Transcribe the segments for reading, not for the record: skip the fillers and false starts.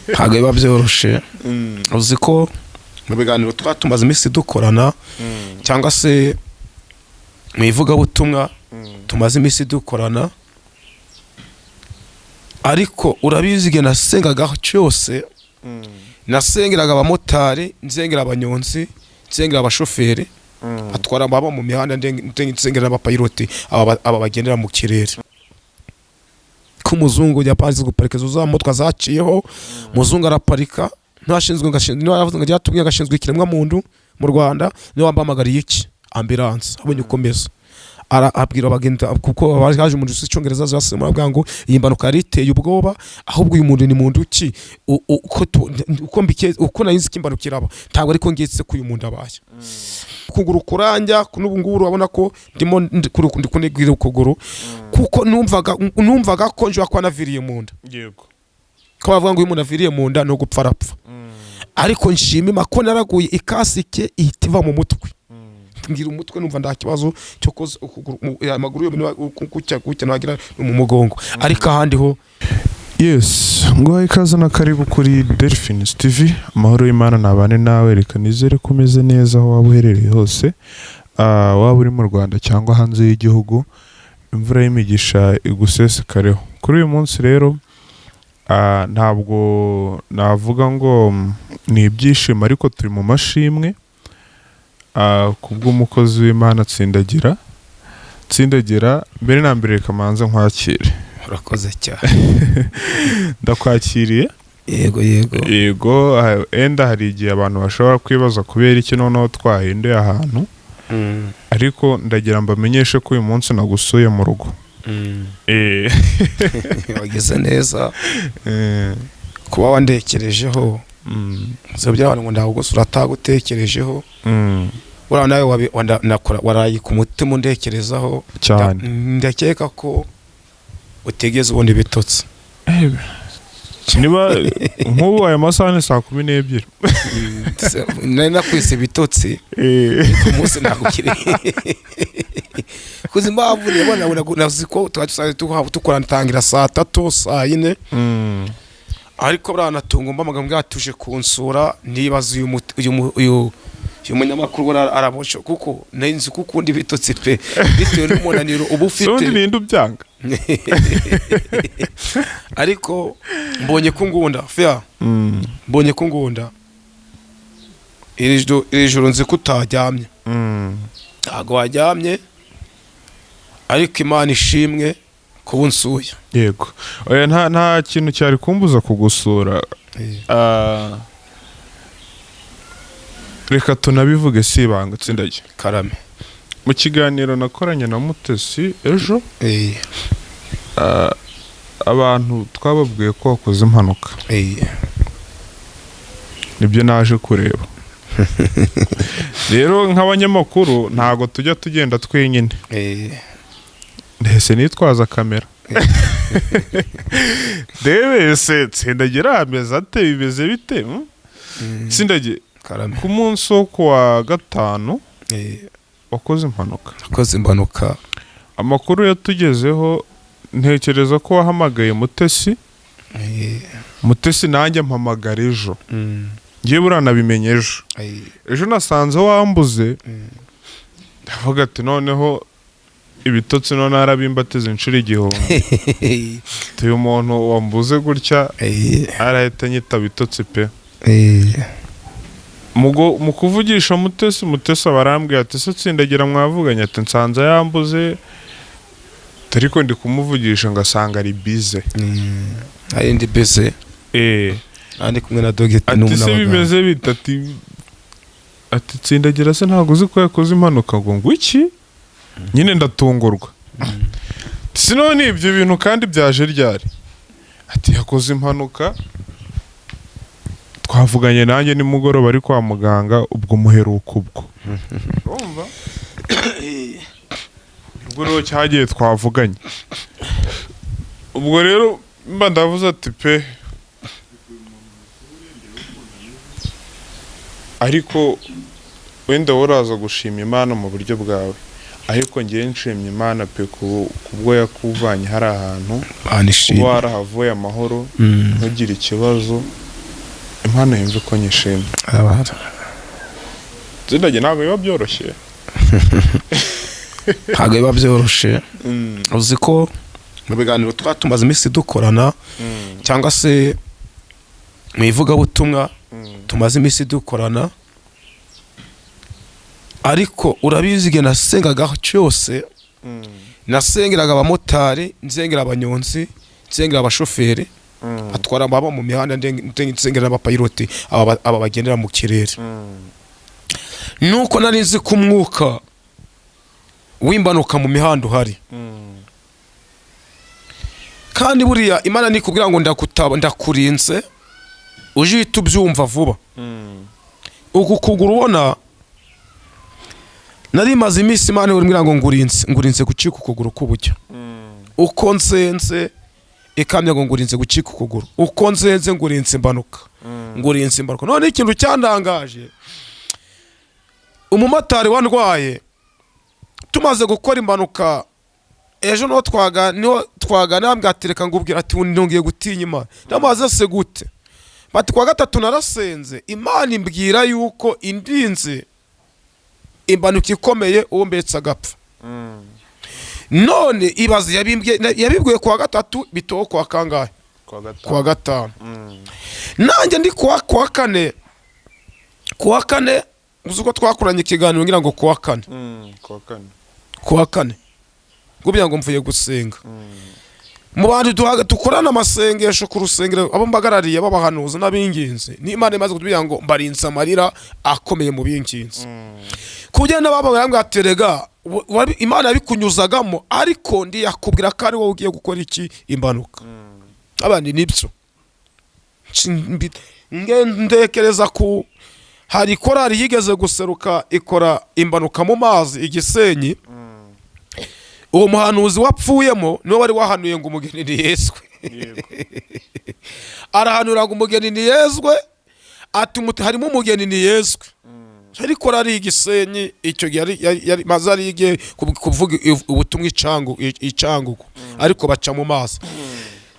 Ntabwo biba byoroshe. Uzi ko mu biganiro tuba tumaze iminsi dukorana, cyangwa se mu ivugabutumwa tumaze iminsi dukorana, ariko urabizi, igihe nasengaga cyose nasengeraga abamotari, nsengera abanyonzi, nsengera abashoferi batwara baba mu mihanda, nsengera n'abapayiroti, aba bagendera mu kirere, ko umuzungu yapanze guparika izo za modoka zaciyeho. Umuzungu araparika, ntashinzwe ngashinzwe, niba yaravuze ngo yatubwiye agashinzwe ikiremwa muntu mu Rwanda, niwe wambahamagariye iki ambulance, abonye ukomeza abwira abagenda, kuko haje umuntu uzi icyongereza zasema, avuga ngo iyi mpanuka yari iteye ubwoba, ahubwo uyu muntu ni muntu ki? Uko uko nari nzi ko impanuka iraba, ntabwo ariko ngetse ko uyu muntu abaye ukuguru kuranja. N'ubu ngubu urabona ko ndimo ndi kunegwira ukuguru, kuko numvaga ko nshobora kuba naviriye mu nda. Ko bavuga ngo iyo umuntu aviriye mu nda ni ugupfa, arapfa. Ariko nshima Imana ko naraguye, ikasike ihita iva mu mutwe, ngira umutwe numva nta kibazo cyo koza ukuguru, amaguru yombi gutya gutya nagira no mu mugongo, ariko ahandi ho. Yes, nguhaye ikaze na karibu kuri Delphines TV. Amahoro y'Imana nabane nawe. Reka nizere ko umeze neza aho waba uherereye hose. Waba uri mu Rwanda cyangwa hanze y'igihugu, imvura y'imigisha igusesekareho. Kuri uyu munsi rero, ntabwo navuga ngo ni ibyishimo, ariko turi mu mashimwe kubw'umukozi w'Imana Tsindagira. Tsindagira, mbere na mbere reka manze nkwakire. Urakoze cyane. Ndakwakiriye. Yego. Yego, enda hari igihe abantu bashobora kwibaza kubera iki noneho twahinduye ahantu, ariko ndagira mbamenyeshe ko uyu munsi nagusuye mu rugo. Wagize neza kuba wandekerejeho. Uzabwira abantu ngo ndagusura atagutekerejeho. Buriya nawe waraye ku mutima undekerezaho. Cyane. Ndakeka ko utigeze ubona ibitotsi. Niba nk'ubu aya masaha ni saa 12. Nari nakwise ibitotsi ku munsi ntabwo ukiri kuzi impamvu rero nazi ko twari dusanzwe dukora tangira saa 3, saa 4, ariko buriya natunga mbamaga mbwa tuje kunsura, nibaza uyu munyamakuru buriya arabosha, kuko nari nzi ko ukunda ibitotsi pe, bitewe n'umunaniro uba Se ubundi ufite. Ninde ubyanga? Ariko mbonye ko ngunda fea. Mbonye ko ngunda. Iri joro nzi ko utaryamye. Ntabwo waryamye, ariko Imana ishimwe kuba unsuye. Yego, oya, nta kintu cyari kumbuza kugusura. Reka tunabivuge, si ibanga, Tsindagira. Karame. Mu kiganiro nakoranye na Mutesi ejo, abantu twababwiye ko wakoze impanuka. Nibyo naje kureba rero. Nk'abanyamakuru ntabwo tujya tugenda twenyine. Ndetse nitwaza kamera, ndebe se Tsindagira ameze ate, bimeze bite? Tsindagira, Karame. ku munsi wo kuwa gatanu wakoze impanuka. Nakoze impanuka. Amakuru yatugezeho, ntekereza ko wahamagaye Mutesi. Mutesi nanjye mpamagara ejo. Ngiye buriya nabimenye ejo. Ejo nasanze wambuze, ndavuga ati noneho ibitotsi none arabimbateze inshuro 1000. Uyu muntu wambuze gutya arahita anyita bitotsi pe. Mu kuvugisha Mutesi, Mutesi aba arambwiye ati: "Se Tsindagira mwavuganye?" Ati: "Nsanze yambuze, ariko ndi kumuvugisha ngasanga ari busy." Ari ndi busy. Ndi kumwe na dogita. Ati: "Se bimeze bite?" Ati: "Tsindagira se ntabwo uzi ko yakoze impanuka?" Ngo iki? Nyine ndatungurwa. Si none ibyo bintu kandi byaje ryari? Ati: "Yakoze impanuka, twavuganye nanjye nimugoroba ari kwa muganga." Ubwo muheruka ubwo, urumva ubwo rero cyagiye twavuganye, ubwo rero mba ndavuze ati pe, ariko wenda wowe uraza gushima Imana mu buryo bwawe. Ariko ngewe nshimye Imana pe kubwo yakuvanye hari ahantu, Imana kuba ishimwe. warahavuye amahoro, ntugire ikibazo. Imana yumve ko nyishimye. Zindage ntabwo biba byoroshye. Ntabwo biba byoroshye. Uzi ko mu biganiro tuba tumaze iminsi dukorana, cyangwa se mu ivugabutumwa tumaze iminsi dukorana, ariko urabizi, igihe nasengaga cyose, nasengeraga abamotari, nsengera abanyonzi, nsengera abashoferi batwara baba mu mihanda, nsengera n'abapayiroti, aba bagendera mu kirere. Nuko nari nzi ko umwuka w'imbanuka mu mihanda uhari. Kandi buriya Imana nikubwira ngo ndakutaba, ndakurinze, uje uhita ubyumva vuba. Uku kuguru ubona, nari maze iminsi Imana imbwira ngo ngurinze, ngurinze gucika ukuguru k'uburyo. Uko nsenze ikamya ngo ngurinze gucika ukuguru, uko nsenze ngurinze imbanuka, ngurinze imbanuka. None ikintu cyandangaje, umumotari wandwaye tumaze gukora impanuka ejo, niho twaganira, ambwira ati: "Reka ngubwira," ati: "Nongeye gutinya Imana." Ndamubaza: "Se gute?" Bati: "Kuwa gatatu narasenze, Imana imbwira yuko indinze impanuka ikomeye, uwo mbetse agapfa." None ibaze, yabibwiye kuwa gatatu, bitoho kuwa kangahe? Kuwa gatanu. Kuwa gatanu. Nanjye ndi kuwa kane, kuwa kane, uzi uko twakoranye ikiganiro, ngira ngo kuwa kane. Kuwa kane. Kuwa kane ngubwira ngo mvuye gusenga. Mu bantu dukorana amasengesho ku rusengero, abo mbagarariye b'abahanuzi n'abinginzi, n'Imana imaze kutubwira ngo mbarinze amarira akomeye mu binginzi, ku buryo n'ababo barambwira ati: "Rega Imana yabikunyuzagamo, ariko ndiyakubwira ko ari wowe ugiye gukora iki? Impanuka." Abandi nibyo. Ndekereza ku hari korali yigeze guseruka ikora impanuka mu mazi i Gisenyi. Uwo muhanuzi wapfuyemo niwe wari wahanuye ngo umugeni ntiyezwe. Arahanura ngo umugeni ntiyezwe, ati: "Harimo umugeni ntiyezwe." Ariko korali y'i Gisenyi icyo gihe yari maze yari igiye kuvuga ubutumwa i Cyangugu, ariko baca mu mazi.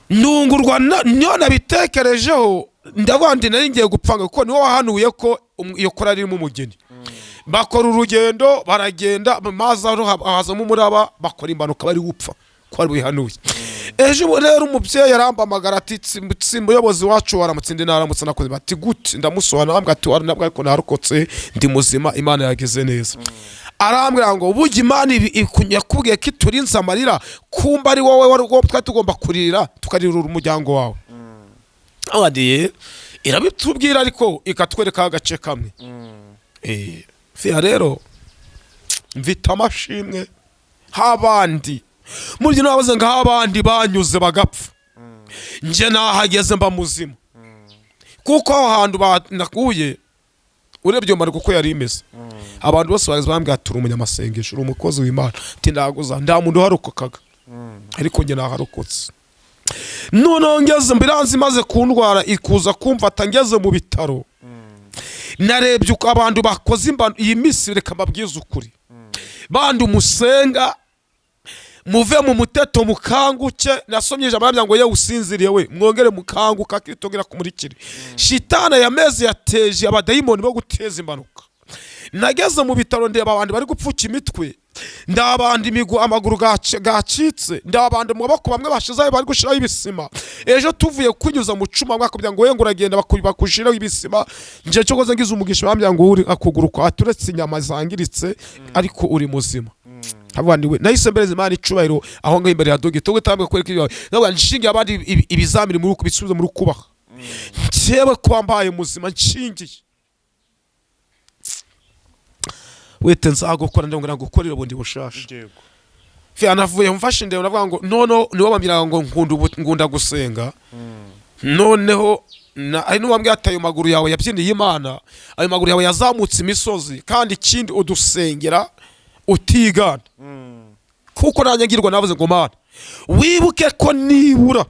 Ntungurwa niyo nabitekerejeho, ndavuga ndi nari ngiye gupfanga, kuko niwe wahanuye ko iyo korali irimo umugeni. Bakora urugendo, baragenda mu mazi, aho hazamo umuraba, bakora impanuka, bari gupfa ko bari buyihanuye. Ejo ubu rero umubyeyi arampamagara ati: "Tsimba, umuyobozi wacu, waramutse?" Ndi naramutse, nakoze. Bati: "Gute?" Ndamusobanura, arambwira ati: "Wari nabwo, ariko narokotse, ndi muzima, Imana yagize neza." Arambwira ngo: "Burya Imana yakubwiye ko iturinze amarira, kumba ari wowe wari uwo twari tugomba kuririra, tukaririra umuryango wawe." Abandi irabitubwira, ariko ikatwereka agace kamwe. Fiya rero mfite amashimwe h'abandi muri byo nabaze ngo abandi banyuze bagapfa, njye nahageze mba muzima, kuko aho hantu nakuye, urebye iyo mpanuka uko yari imeze, abantu bose bageze bambwira ati: "Uri umunyamasengesho, uri umukozi w'Imana," ati: "Ndaguza nta muntu uharokokaga, ariko njye naharokotse." Noneho ngeze ambulance imaze kundwara ikuza kumfata, ngeze mu bitaro narebye uko abantu bakoze iyi minsi. Reka mbabwize ukuri, bandi umusenga, muve mu muteto, mukanguke. Nasomye ijambo rambwira ngo: "Yewe usinziriye we, mwongere mukanguka, kitongera kumurikire." Shitana yameze yateje abadayimoni bo guteza impanuka. Nageze mu bitaro ndeba abantu bari gupfuka imitwe, ndabanda imigu amaguru gacitse, ndabanda mu maboko, bamwe bashizeho bari gushiraho ibisima. Ejo tuvuye kunyuza mu cuma mwakubwira ngo we ngo uragenda bakushiraho ibisima. Nje cyokoze ngize umugisha, bambwira ngo uri akuguru kwa turetse inyama zangiritse, ariko uri muzima. Abandi we nahise mbereza Imana icubahiro aho ngaho imbere ya dogita, ubwo tambwe kwereka ibyo ndavuga nshingiye abandi ibizamini muri bisubizo muri kubaha, njyewe kuba mbaye muzima nshingiye wete nzagukora, ndongera gukorera bundi bushasha. Fia navuye mfashe ndeba, ndavuga ngo noneho niwo bambwira ngo nkunda ngunda gusenga. Noneho hari n'uwambwiye ati: "Ayo maguru yawe yabyiniye Imana, ayo maguru yawe yazamutse imisozi, kandi ikindi udusengera utigana." Kuko nanjye ngirwa navuze ngo: "Mana, wibuke ko nibura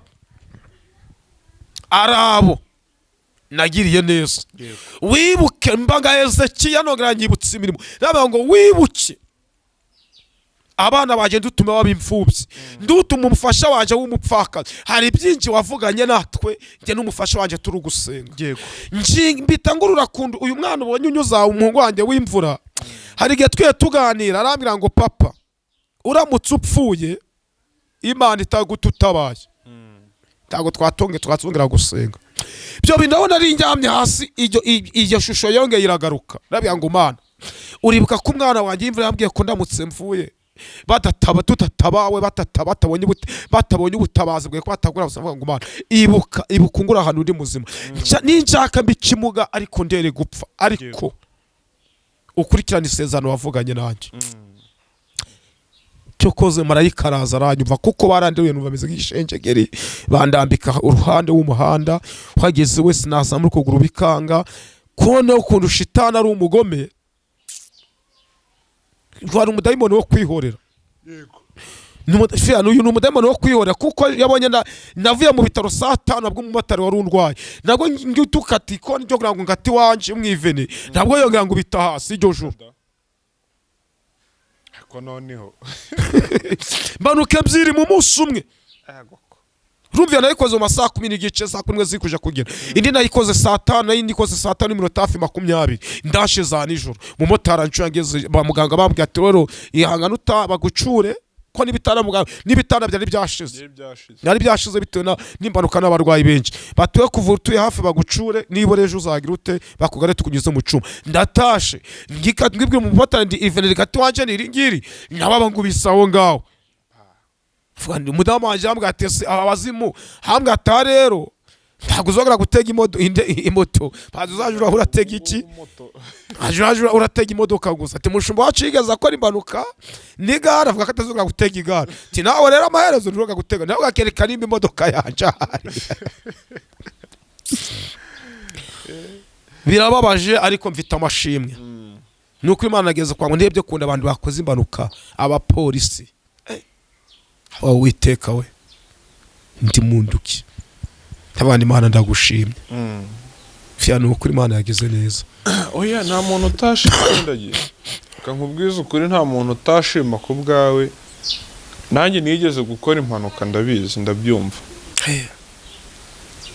ari abo nagiriye neza, wibuke mbaga Hezekiya." Nongera nyibutsa imirimo, ndavuga ngo wibuke. Abana banjye ndutuma baba imfubyi, ndutuma umufasha wanjye w'umupfakazi. Hari byinshi wavuganye natwe, njye n'umufasha wanjye turi gusenga. Mbita ngurura kundu uyu mwana ubonye unyuza, umuhungu wanjye w'imvura. Hari igihe twiye tuganira, arambwira ngo: "Papa, uramutse upfuye Imana itagututabaye, ntabwo twatonge twatongera gusenga." Ibyo bintu ndabona ari njyamye hasi, iyo shusho yongeye iragaruka. Ndabwira ngo: "Mana, uribuka ko umwana wanjye imvura yambwiye ko ndamutse mvuye badataba, tudatabawe, batabonye ubutabazi bwe, ko batagura." Bavuga ngo: "Mana, ibuka, ibuka ungura ahantu uri muzima. Ninshaka mba ikimuga, ariko ndere gupfa, ariko ukurikirane isezerano wavuganye nanjye." Cyokoze marayika araza aranyumva, kuko baranderuye numva meze nk'ishenjegeri, bandambika uruhande w'umuhanda. Uhageze wese nazamura ukuguru bikanga. Kubona ukuntu shitani ari umugome, hari umudayimoni wo kwihorera. Fia, uyu ni umudayimoni wo kwihorera, kuko yabonye navuye mu bitaro saa 5, nabwo umumotari wari undwaye nabwo ngitukati ko njyo kugira ngo ngati wanje mwivene, ntabwo yongera ngo bita hasi iryo joro. Ko noneho Mpanuka ebyiri mu munsi umwe. Urumva, nayikoze mu masaha 10:30, saa 11 ziri kuja kugera, indi nayikoze saa 5, nayo indi ikoze saa 5:20, ndashe za nijoro. Umumotari ancuye ngeze ba muganga, bambwiye ati: "Rero ihangane uta bagucure ko n'ibitanda muganga n'ibitanda byari byashize." Byashize. Byari byashize bitewe n'impanuka n'abarwayi benshi batuye. Kuvura utuye hafi bagucure, nibura ejo uzagira ute, bakugare tukunyuze mu cuma. Ndatashe, ngibwira umumotari ndi iveneri gato wanje ni iri ngiri, nabo ngubise aho ngaho. Vuga ndi umudamu wanjye yambwiye ati: "Ese aba bazimu?" Hambwiye ati: "Aha rero ntabwo uzongera gutega imoto, ntabwo uzajya urahura uratega iki, uzajya uratega imodoka gusa." Ati: "Mushumba wacu yigeze akora impanuka n'igare, avuga ko atazongera gutega igare." Ati: "Nawe rero amaherezo ntushobora gutega nawe, ugakereka nimba imodoka yanjye ahari." Birababaje, ariko mfite amashimwe nuko Imana ageze kwa ngo ndebye kunda abantu bakoze impanuka, abapolisi. Aho Witeka we, ndi munduki abandi. Imana ndagushimye. Fia, ni ukuri Imana yagize neza. Oya, nta muntu utashima. Ndagiye reka nkubwize ukuri, nta muntu utashima ku bwawe. Nanjye nigeze gukora impanuka, ndabizi, ndabyumva.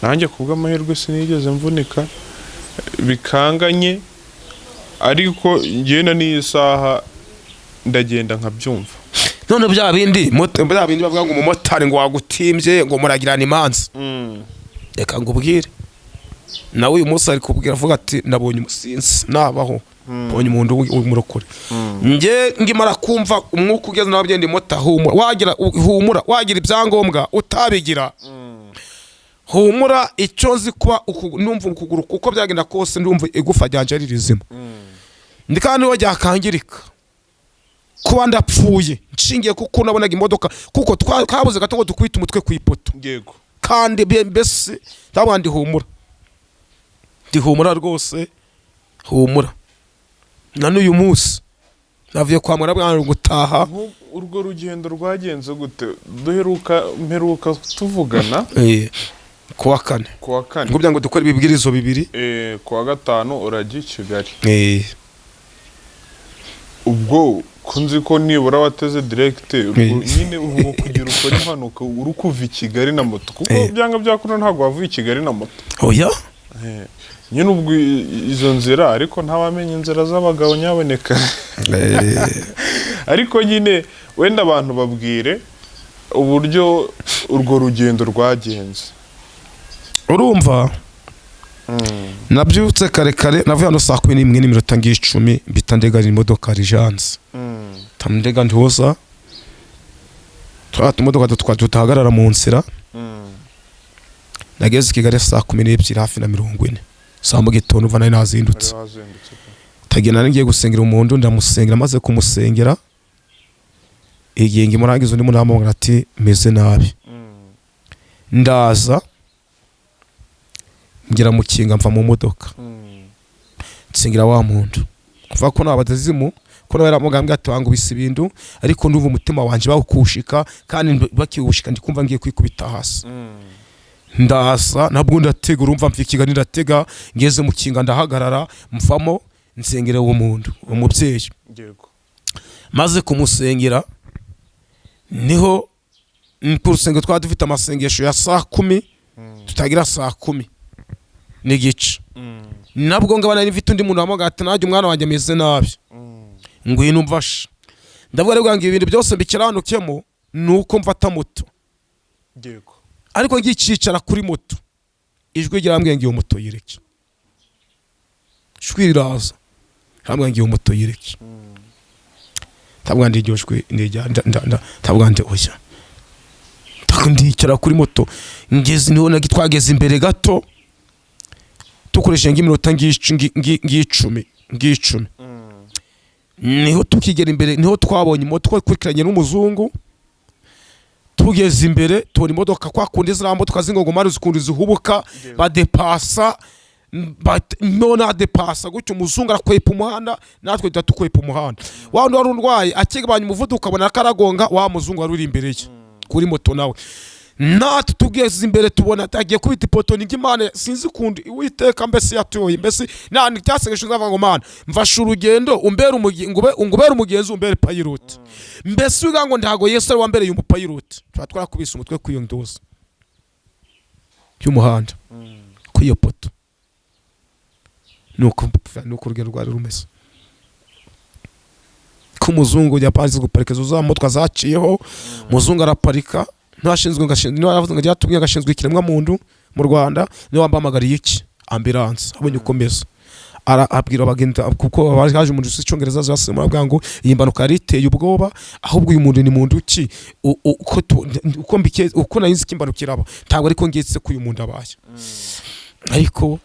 Nanjye ku bw'amahirwe sinigeze mvunika bikanganye, ariko ngenda n'iyi saha ndagenda nkabyumva. None bya bindi bya bindi bavuga ngo umumotari ngo wagutimbye, ngo muragirana imanza, reka ngubwire, nawe uyu munsi ari kubwira avuga ati: "Nabonye umusinzi nabaho, mbonye umuntu w'umurokore." Njye ngimara kumva umwuka ugeze nawe byenda imota, humura wagira, humura wagira ibyangombwa utabigira, humura. Icyo nzi kuba numva ukuguru, kuko byagenda kose ndumva igufa ryanjye ari rizima, ndi kandi niho ryakangirika kuba ndapfuye, nshingiye kuko nabonaga imodoka, kuko twabuze gato ngo dukubite umutwe ku ipoto. Kandi mbese ndabona ndi humura, ndi humura rwose, humura. Na n'uyu munsi navuye kwa muganga gutaha. Urwo rugendo rwagenze gute? Duheruka, mperuka tuvugana Kuwa kane. Ku wa kane. Ngo ngo dukore ibibwirizo bibiri. Ku wa gatanu urajya i Kigali. Ubwo ko nzi ko nibura wateze direct, ubwo nyine ubu kugira ukore impanuka uri kuva i Kigali na moto, kuko byanga byakunda ntabwo wavuye i Kigali na moto. Oya. Nyine ubwo izo nzira, ariko ntawamenya inzira z'abagabo nyaboneka. Ariko nyine wenda abantu babwire uburyo urwo rugendo rwagenze. Urumva, nabyutse kare kare, navuye hano saa 11:10, mpita ndega imodoka rijanse, ndega ntihoza twa tumodoka tutahagarara mu nzira. Nageze i Kigali saa 12 hafi na 40 saa mu gitondo. Uva nari nazindutse. Wari wazindutse pe. Tagenda nari ngiye gusengera umuntu, ndamusengera. Maze kumusengera, igihe ngimurangiza, undi muntu aramubwira ati: "Meze nabi." Ndaza ngera mu kinga, mva mu modoka, nsengera wa muntu, kuva ko nabadazimu ko nawe yaramugambye ati: "Wangubise ibintu, ariko ndumva umutima wanje bawukushika, kandi bakiwushika ndikumva ngiye kwikubita hasi." Ndaza nabwo ndatega, urumva mva i Kigali ndatega, ngeze mu kinga ndahagarara, mvamo, nsengera uwo muntu, uwo mubyeyi. Maze kumusengera Niho ku rusengero twaba dufite amasengesho ya saa 10, tutagira saa 10:30. Nabwo ngaba nari mfite undi muntu wamugaga ati: "Nanjye umwana wanjye ameze nabi, ngwino umfashe." Ndavuga rero ngo ibintu byose mbikiranukemo ni uko mfata moto. Ariko ngikicara kuri moto, ijwi ryarambwiye ngo iyo moto yireke. Ijwi riraza rirambwira ngo iyo moto yireke. Ndavuga ndi iryo jwi ndavuga ndi oya. Ndicara kuri moto, ngeze niho twageze imbere gato, dukoresheje nk'iminota ng'icumi, niho tukigera imbere niho twabonye imodoka ikurikiranye n'umuzungu. Tugeze imbere tubona imodoka kwa kundi ziriya modoka z'ingongomari zikunda zihubuka, badepasa, none adepasa gutyo, umuzungu arakwepa umuhanda, natwe duhita tukwepa umuhanda. Wa wundi wari urwaye akigabanya umuvuduko abona ko aragonga wa muzungu wari uri imbere ye kuri moto nawe. Natwe tugeze imbere tubona agiye kubita ipoto. Ni Imana, sinzi ukuntu Uwiteka mbese yatuyoye, mbese nta cyasengesho nzavuga ngo: "Mana, mfashe urugendo, umbere ngubere umugenzi, umbere pilote." Mbese uvuga ngo ntago Yesu ari wambereye umupilote, tuba twarakubise umutwe ku iyo ndoza y'umuhanda, ku iyo poto. Nuko urugendo rwari rumeze, ko umuzungu yapanze guparika izo za modoka zaciyeho, umuzungu araparika. Ntashinzwe ngashinzwe, niba yaravuze ngo yatubwiye gashinzwe ikiremwa muntu mu Rwanda, niwe wambahamagariye iki ambulance, abonye ukomeza abwira abagenzi, kuko haje umuntu uzi icyongereza zasemura, avuga ngo iyi mpanuka yari iteye ubwoba, ahubwo uyu muntu ni muntu ki? Uko mbike, uko nari nzi ko impanuka iraba, ntabwo ariko ngetse ko uyu muntu abaye. Ariko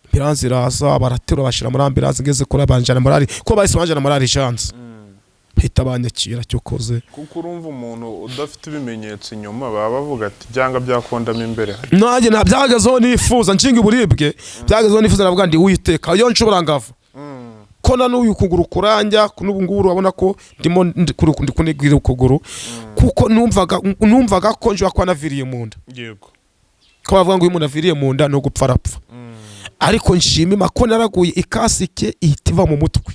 ambulance iraza, baraterura, bashyira muri ambulance. Ngeze kuri banjana muri, ko bahise banjana muri urgence, bahita banyakira cyo koze. Kuko urumva umuntu udafite ibimenyetso inyuma, baba bavuga ati byanga byakondamo imbere hari. Nanjye nta byagazeho nifuza nshinga uburibwe, byagazeho nifuza, ndavuga ndi: "Uwiteka, iyo nshobora ngava ko na n'uyu kuguru kuranja." N'ubu ngubu urabona ko ndimo ndi kunigwira ukuguru, kuko numvaga ko nshobora kuba naviriye mu nda. Ko bavuga ngo iyo umuntu aviriye mu nda no gupfa arapfa. Ariko nshima Imana ko naraguye, ikasike ihita iva mu mutwe,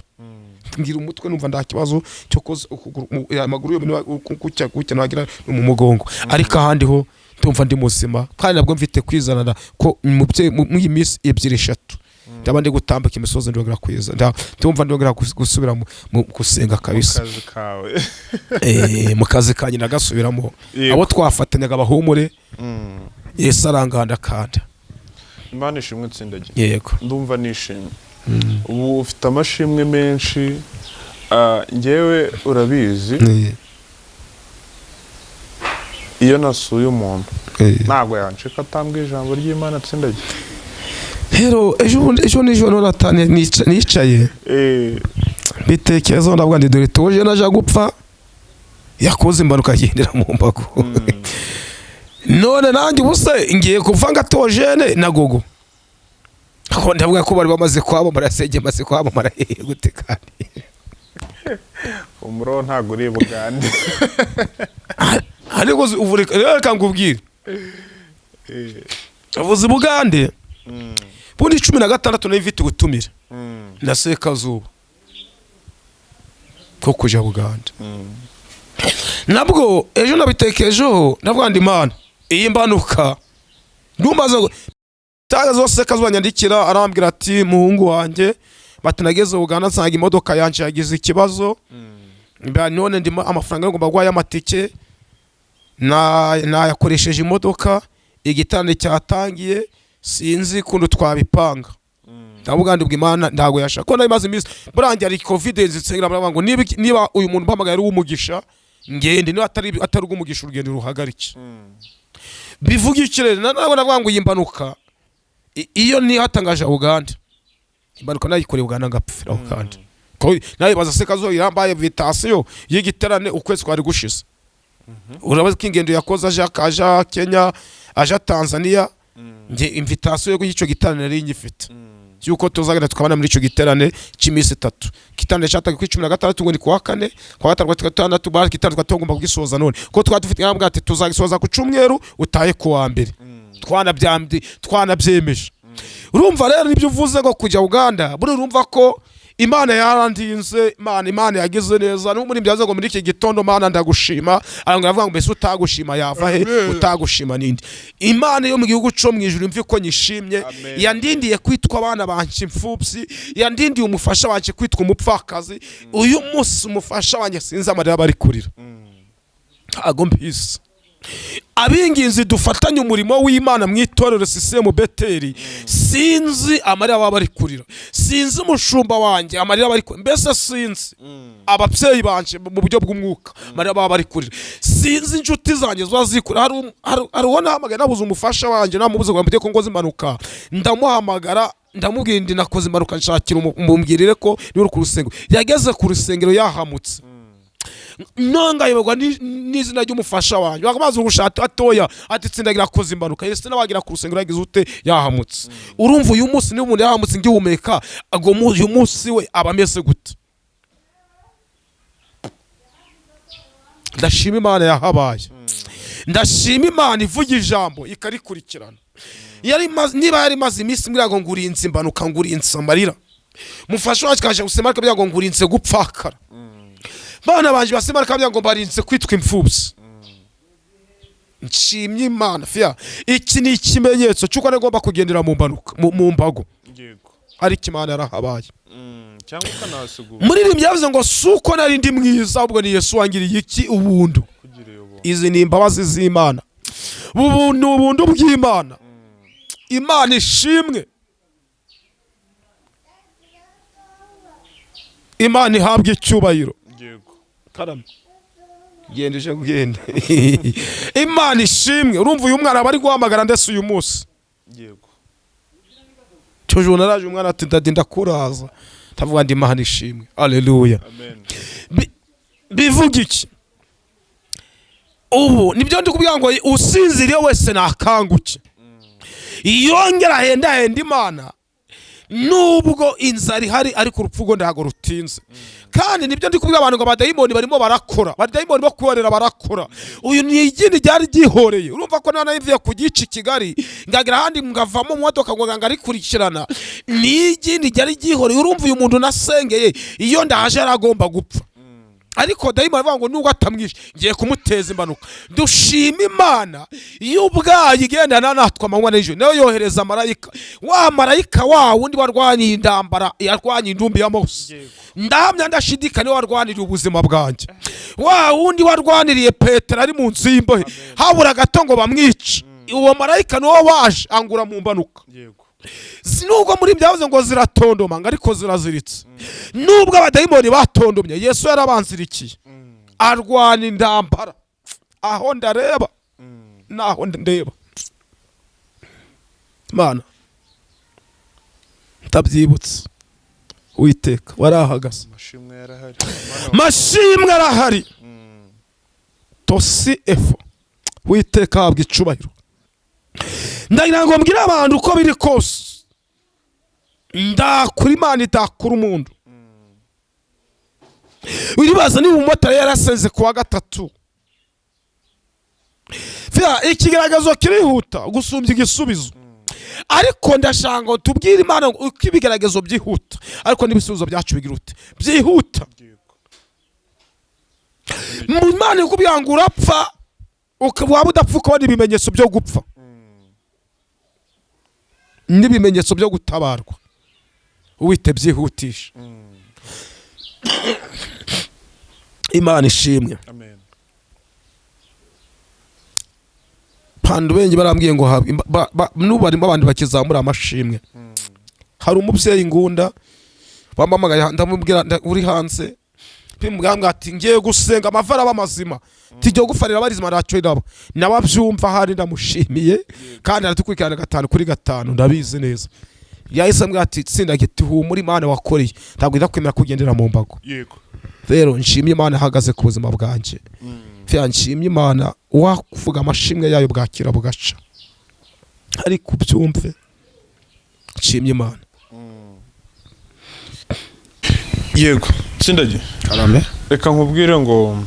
ngira umutwe numva nta kibazo cyo koza ukuguru, amaguru yombi gutya gutya nagira no mu mugongo, ariko ahandi ho ndumva ndi muzima. Kandi nabwo mfite kwizanana ko mu iyi minsi 2, 3 ndaba ndi gutambuka imisozi, ndongera kwiza, ndumva ndongera gusubira mu gusenga Mu kabisa. kazi kawe. Mu kazi kanjye nagasubiramo. Abo twafatanyaga bahumure. Yesu arangandakanda. Imana ishimwe, tsindagiye. Yego. Ndumva nishimye. Ubu ufite amashimwe menshi. Njyewe urabizi, iyo nasuye umuntu ntabwo yancika atambwiye ijambo ry'Imana, tsindagiye. Rero ejo bundi, ejo nijoro nicaye mbitekerezaho, ndavuga ndi: "Dore tuje naje gupfa, yakoze impanuka agendera mu mbago, none nanjye ubu se ngiye kupfa nga Tojene na Gogo?" Ko ndavuga ko bari bamaze kwamamara, senge maze kwamamara hehe gute kandi? Umuro ntabwo uri bugande. Ariko ubu reka nkubwire. Uvuze Bugande, bundi 16 nari mfite ubutumire na Sekazuba ko kuja Bugande. Nabwo ejo nabitekerejeho, ndavuga ndi: "Imana, iyi mbanuka ntumbaze." Taga zose Sekazuba nyandikira, arambwira ati: "Muhungu wanjye," bati, "nageze Uganda nsanga imodoka yanje yagize ikibazo. None ndimo amafaranga ngomba guha y'amatike na nayakoresheje imodoka, igitanda cyatangiye, sinzi kuntu twabipanga." Ndavuga ndi ubwo Imana ntabwo yashaka ko nari maze iminsi burangiye ari covid nzitsengera, baravuga ngo niba uyu muntu mpamagaye ari uw'umugisha ngende, niba atari uw'umugisha urugendo ruhagarike. Bivuga iki rero? Nabwo navuga ngo iyi mpanuka iyo nihatangaje Uganda, impanuka nayikoreye Uganda ngapfira Uganda. Ko nayibaza se kazo irambaye invitation y'igiterane ukwezi kwari gushize. Urabaza ko ingendo yakoze aja Kenya, aja Tanzania, nge invitation yo y'icyo giterane nari nyifite, yuko tuzagenda tukabana muri icyo giterane cy'iminsi 3. Igiterane cyatangiye kuri 16, ngo ni kuwa kane, kuwa gatanu, kuwa gatandatu, bari igiterane twari tugomba kugisoza none ko twari dufite ingamba ati tuzagisoza ku cyumweru utaye ku wa mbere, twanabyemeje. Urumva rero nibyo uvuze ngo kujya Uganda, buriya urumva ko Imana yarandinze, Imana yagize neza. N'umuri byaze ngo muri iki gitondo Mana ndagushima, arangwa avuga ngo mbese utagushima yava he, utagushima ninde? Imana yo mu gihugu cyo mu ijuru imvi ko nyishimye, yandindiye kwitwa abana banje imfubyi, yandindiye umufasha wanje kwitwa umupfakazi. Uyu munsi umufasha wanjye sinzi amarira bari kurira, ntago mbizi. Abinginzi dufatanye umurimo w'Imana mu itorero sisemu Beteli, sinzi amarira baba bari kurira, sinzi umushumba wanjye amarira bari kurira, mbese sinzi ababyeyi banje mu buryo bw'umwuka amarira baba bari kurira, sinzi inshuti zanjye ziba zikura. Hari uwo nahamagaye nabuze umufasha wanjye, namubuze ngo mbite ko ngoze impanuka, ndamuhamagara ndamubwira ndi nakoze impanuka, nshakira mumbwirire ko ni uri ku rusengero. Yageze ku rusengero yahamutse, nongayoberwa n'izina ry'umufasha wanjye, bakabaza ugushaka atoya ati tsindagira akoze impanuka, yese n'abagira ku rusengero yagize ute, yahamutse. Urumva uyu munsi niba umuntu yahamutse ngihumeka, uyu munsi we aba ameze gute? Ndashima Imana yahabaye, ndashima Imana ivuga ijambo ikarikurikirana. Niba yari imaze iminsi mbwira ngo ngurinze impanuka, ngurinze amarira, mufasha wacu kaje gusema ariko ngo ngurinze gupfakara, bana banje basema ariko ngo barinze kwitwa imfubyi. Nshimye Imana fia, iki ni ikimenyetso cy'uko nagomba kugendera mu mpanuka mu mbago, ariko Imana yarahabaye. Muri iri byavuze ngo suko nari ndi mwiza, ahubwo ni Yesu wangiriye iki ubuntu. Izi ni imbabazi z'Imana, ubu ni ubuntu bw'Imana. Imana ishimwe, Imana ihabwe icyubahiro. Karame genda uje genda. Imana ishimwe. Urumva uyu mwana bari guhamagara ndetse uyu munsi cyo naraje umwana ati ndadi ndakuraza, ndavuga ndi Imana ishimwe, haleluya. Bivuga iki? Ubu nibyo ndi kubwira ngo usinziriye wese nakanguke, yongera ahenda henda Imana nubwo inzara ihari, ariko urupfu rwo ntago rutinze. Kandi nibyo ndi kubwira abantu ngo abadayimoni barimo barakora, abadayimoni bo kuborera barakora. Uyu ni igindi ryari ryihoreye, urumva ko nana yivuye ku gici Kigali ngagira ahandi ngavamo mu modoka ngo ngarikurikirana, ni igindi ryari ryihoreye. Urumva uyu muntu nasengeye iyo ndaje yaragomba gupfa, ariko dayimoni avuga ngo nubwo atamwishe ngiye kumuteza impanuka. Dushima Imana iyo ubwayo igendana natwe amanywa n'ijoro, nayo yohereza marayika wa marayika wa wundi warwaniye intambara, yarwaniye indumbi ya Mose, ndahamya ndashidikanya warwaniriye ubuzima bwanjye, wa wundi warwaniriye Petero ari mu nzu y'imbohe habura gato ngo bamwice, uwo marayika niwo waje angura mu mpanuka. Nubwo muri byavuze ngo ziratondoma ngo ariko ziraziritse, nubwo abadayimoni batondomye Yesu yarabanzirikiye arwana intambara. Aho ndareba naho ndeba Imana ndabyibutse, Uwiteka warahagaze, mashimwe arahari, tosi efo, Uwiteka ahabwa icubahiro. Ndagira ngo mbwire abantu uko biri kose, ndakura Imana idakura umuntu. Uribaza niba umumotari yarasenze kuwa gatatu, ikigaragazo kirihuta gusumbya igisubizo. Ariko ndashaka ngo tubwire Imana uko ibigaragazo byihuta, ariko n'ibisubizo byacu bigira ute byihuta. Mu Imana ikubwira ngo urapfa, waba udapfa ukabona ibimenyetso byo gupfa n'ibimenyetso byo gutabarwa, Uwite byihutisha. Imana ishimwe. Pandu bengi barambwiye ngo n'ubu barimo abantu bakizamura amashimwe. Hari umubyeyi ngunda wamamagaye, ndamubwira uri hanze, bimubwira ati ngiye gusenga amavara b'amazima, tijyo gufarira barizima ntacyo iraba, nawe abyumva ahari ndamushimiye kandi aratukurikirana 5 kuri 5 ndabizi neza. Yahise ambwira ati tsinda giti humura Imana wakoreye ntabwo idakwemera kugendera mu mbago. Rero nshimye Imana ahagaze ku buzima bwanjye, nshimye Imana wakuvuga amashimwe yayo bwakira bugaca, ariko ubyumve nshimye Imana. Yego Tsindagi, reka nkubwire ngo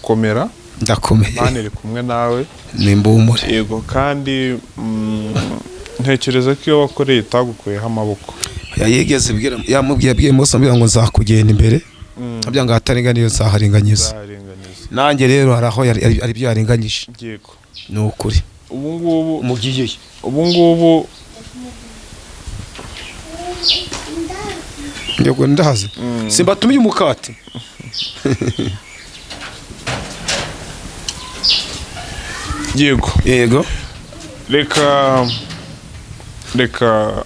komera, ndakomeye, Imana iri kumwe nawe, nimbumure. Yego, kandi ntekereza ko iyo wakoreye itagukuyeho amaboko. Yayigeze ibwira, yamubwiye, yabwiye Mose, amubwira ngo nzakugenda imbere, abwira ngo ahataringaniye nzaharinganyiza. Nzaharinganiza. Nanjye rero hari aho hari ibyo yarenganyije. Ni ukuri. Ubu ngubu Mugiye. Ubu ngubu. Yego, ndahaze, simbatumiye umukate. Yego. Yego. Reka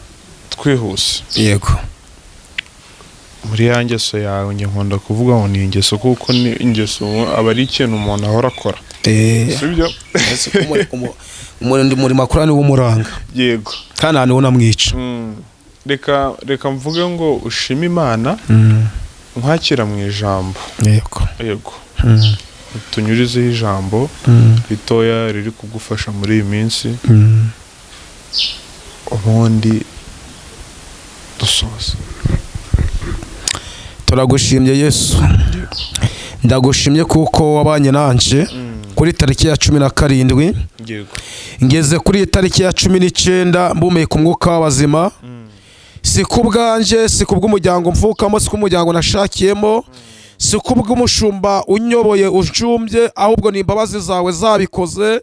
twihuse. Yego. Muri ya ngeso yawe, njye nkunda kuvuga ngo ni ingeso, kuko ni ingeso aba ari ikintu umuntu ahora akora. Sibyo? Umurimo akora niwo umuranga. Kandi nta niwo namwica. Reka mvuge ngo ushime Imana nkwakira mu ijambo. Yego, tunyurizeho ijambo ritoya riri kugufasha muri iyi minsi, ubundi dusoza. Turagushimye Yesu, ndagushimye kuko wabanye nanje kuri tariki ya 17, ngeze kuri iyi tariki ya 19 mbumeka umwuka w'abazima. Si ku bwanjye, si ku bw'umuryango mvukamo, si ku bw'umuryango nashakiyemo, si ku bw'umushumba unyoboye uncumbye, ahubwo ni imbabazi zawe zabikoze.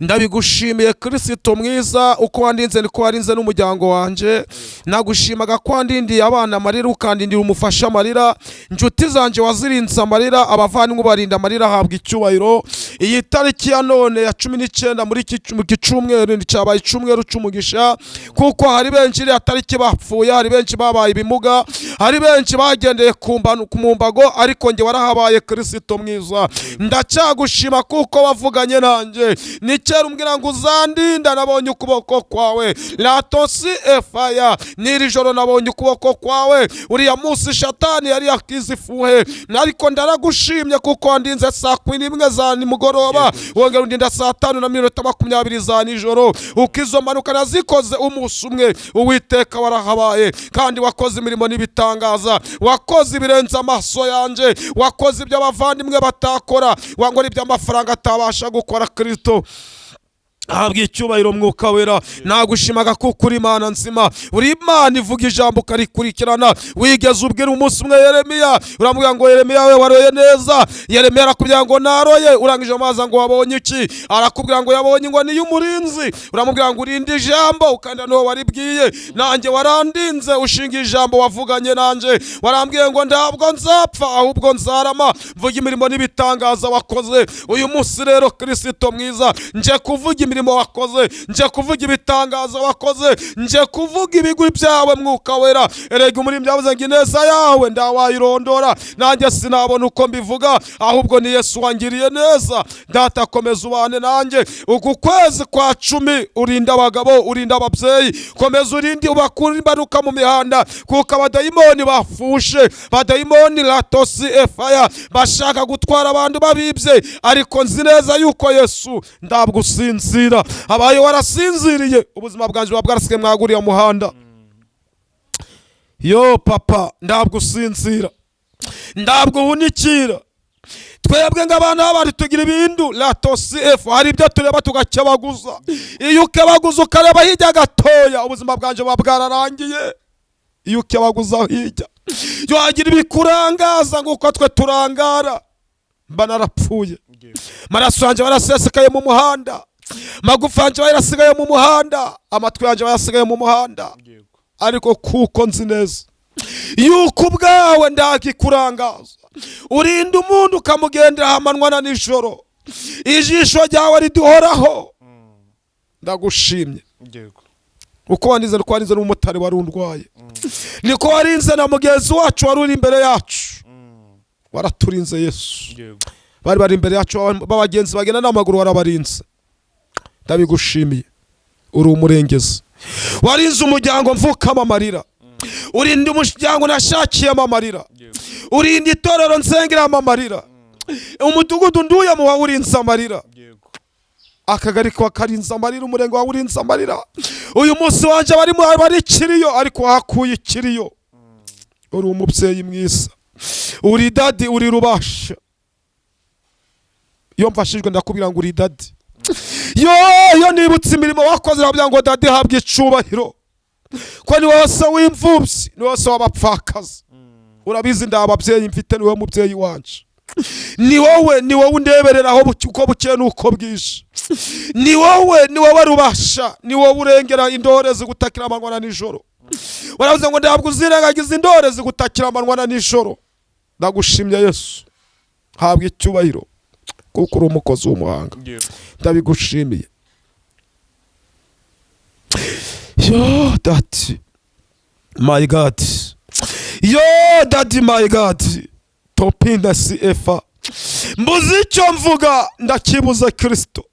Ndabigushimiye Kirisito mwiza. Uko wandinze niko warinze n'umuryango wanjye. Nagushimaga ko wandindiye abana amarira, ukandindira umufasha amarira, inshuti zanjye wazirinze amarira, abavandimwe ubarinda amarira. Ahabwa icyubahiro. Iyi tariki ya none ya 19 muri iki cyumweru cyabaye icyumweru cy'umugisha, kuko hari benshi iriya tariki bapfuye, hari benshi babaye ibimuga, hari benshi bagendeye ku mbago, ariko njye warahabaye Kirisito mwiza. Ndacyagushima kuko wavuganye nanjye ni kera, umbwira ngo uzandinda. Nabonye ukuboko kwawe latosi efaya. N'iri joro nabonye ukuboko kwawe. Uriya munsi shatani yari yakize ifuhe, ariko ndaragushimye kuko wandinze saa 11 za nimugoroba, wongera undinda saa 5:20 za nijoro. Uko izo mpanuka nazikoze umunsi umwe, Uwiteka warahabaye kandi wakoze imirimo n'ibitangaza, wakoze ibirenze amaso yanjye, wakoze ibyo abavandimwe batakora, wangora ibyo amafaranga atabasha gukora. Kristo ahabwa icyubahiro. Mwuka Wera, nagushimaga kuko uri Imana nzima, uri Imana ivuga ijambo ukarikurikirana. Wigeze ubwira umunsi umwe Yeremiya, uramubwira ngo: "Yeremiya we, waroye neza?" Yeremiya arakubwira ngo: "Naroye." Urangije amazi ngo: "Wabonye iki?" Arakubwira ngo yabonye inkoni y'umurinzi. Uramubwira ngo urinde ijambo, ukanda n'uwo waribwiye. Nanjye warandinze ushinga ijambo wavuganye nanjye. Warambwiye ngo ntabwo nzapfa, ahubwo nzarama mvuga imirimo n'ibitangaza wakoze. Uyu munsi rero, Kirisito mwiza, nje kuvuga imirimo wakoze, nje kuvuga ibitangaza wakoze, nje kuvuga ibigwi byawe. Mwuka Wera, erega umuririmbyi yavuze ngo ineza yawe ndawayirondora, nanjye sinabona uko mbivuga, ahubwo ni Yesu wangiriye neza. Data, komeza ubane nanjye uku kwezi kwa 10, urinda abagabo, urinda ababyeyi, komeza urinde, ubakure impanuka mu mihanda, kuko abadayimoni bafushe, badayimoni latosi efaya bashaka gutwara abantu babibye, ariko nzi neza yuko Yesu ntabwo usinzira. Abaye warasinziriye, ubuzima bwanjye buba bwarasigaye mwaguriye muhanda. Yo papa, ntabwo usinzira, ntabwo uhunikira. Twebwe ng'abana b'abantu tugira ibindu latosi efu, hari ibyo tureba tugakebaguza. Iyo ukebaguza ukareba hirya gatoya, ubuzima bwanjye buba bwararangiye. Iyo ukebaguza hirya, wagira ibikurangaza nguko twe turangara, mba narapfuye. Amaraso yanjye barasesekaye mu muhanda, amagufa yanjye bayasigaye mu muhanda, amatwi yanjye bayasigaye mu muhanda. Ariko kuko nzi neza yuko ubwawe ndakikurangaza, urinda umuntu ukamugendera amanywa na nijoro, ijisho ryawe riduhoraho, ndagushimye. Uko warinze, uko warinze n'umumotari wari undwaye, niko warinze na mugenzi wacu wari uri imbere yacu. Waraturinze Yesu. Bari bari imbere yacu b'abagenzi bagenda n'amaguru, warabarinze, ndabigushimiye. Uri umurengezi. Warinze umuryango mvukamo amarira, urinda umuryango nashakiyemo amarira, urinda itorero nsengeramo amarira, umudugudu nduyemo wawurinze amarira, akagari karinze amarira, umurenge wawurinze amarira. Uyu munsi wanjye barimo bari ikiriyo, ariko wahakuye ikiriyo. Uri umubyeyi mwiza, uri daddy, uri rubasha. Iyo mfashijwe ndakubwira ngo uri daddy. Yo, iyo nibutse imirimo wakoze, ndavuga ngo daddy, habwa icubahiro. Ko ni wowe se w'imfubyi, ni wowe se w'abapfakazi. Urabizi, nda ababyeyi mfite, ni wowe mubyeyi wanje, ni wowe undebereraho uko bukeye n'uko bwije. Ni wowe rubasha, ni wowe urengera indore zigutakira amanywa na nijoro. Waravuze ngo ntabwo uzirengagiza indore zigutakira amanywa na nijoro. Ndagushimye Yesu, habwa icyubahiro kuko uri umukozi w'umuhanga. Ndabigushimiye. Yo daddy my God, yo daddy my God, topinda si efa, mbuze icyo mvuga, ndakibuze. Kirisito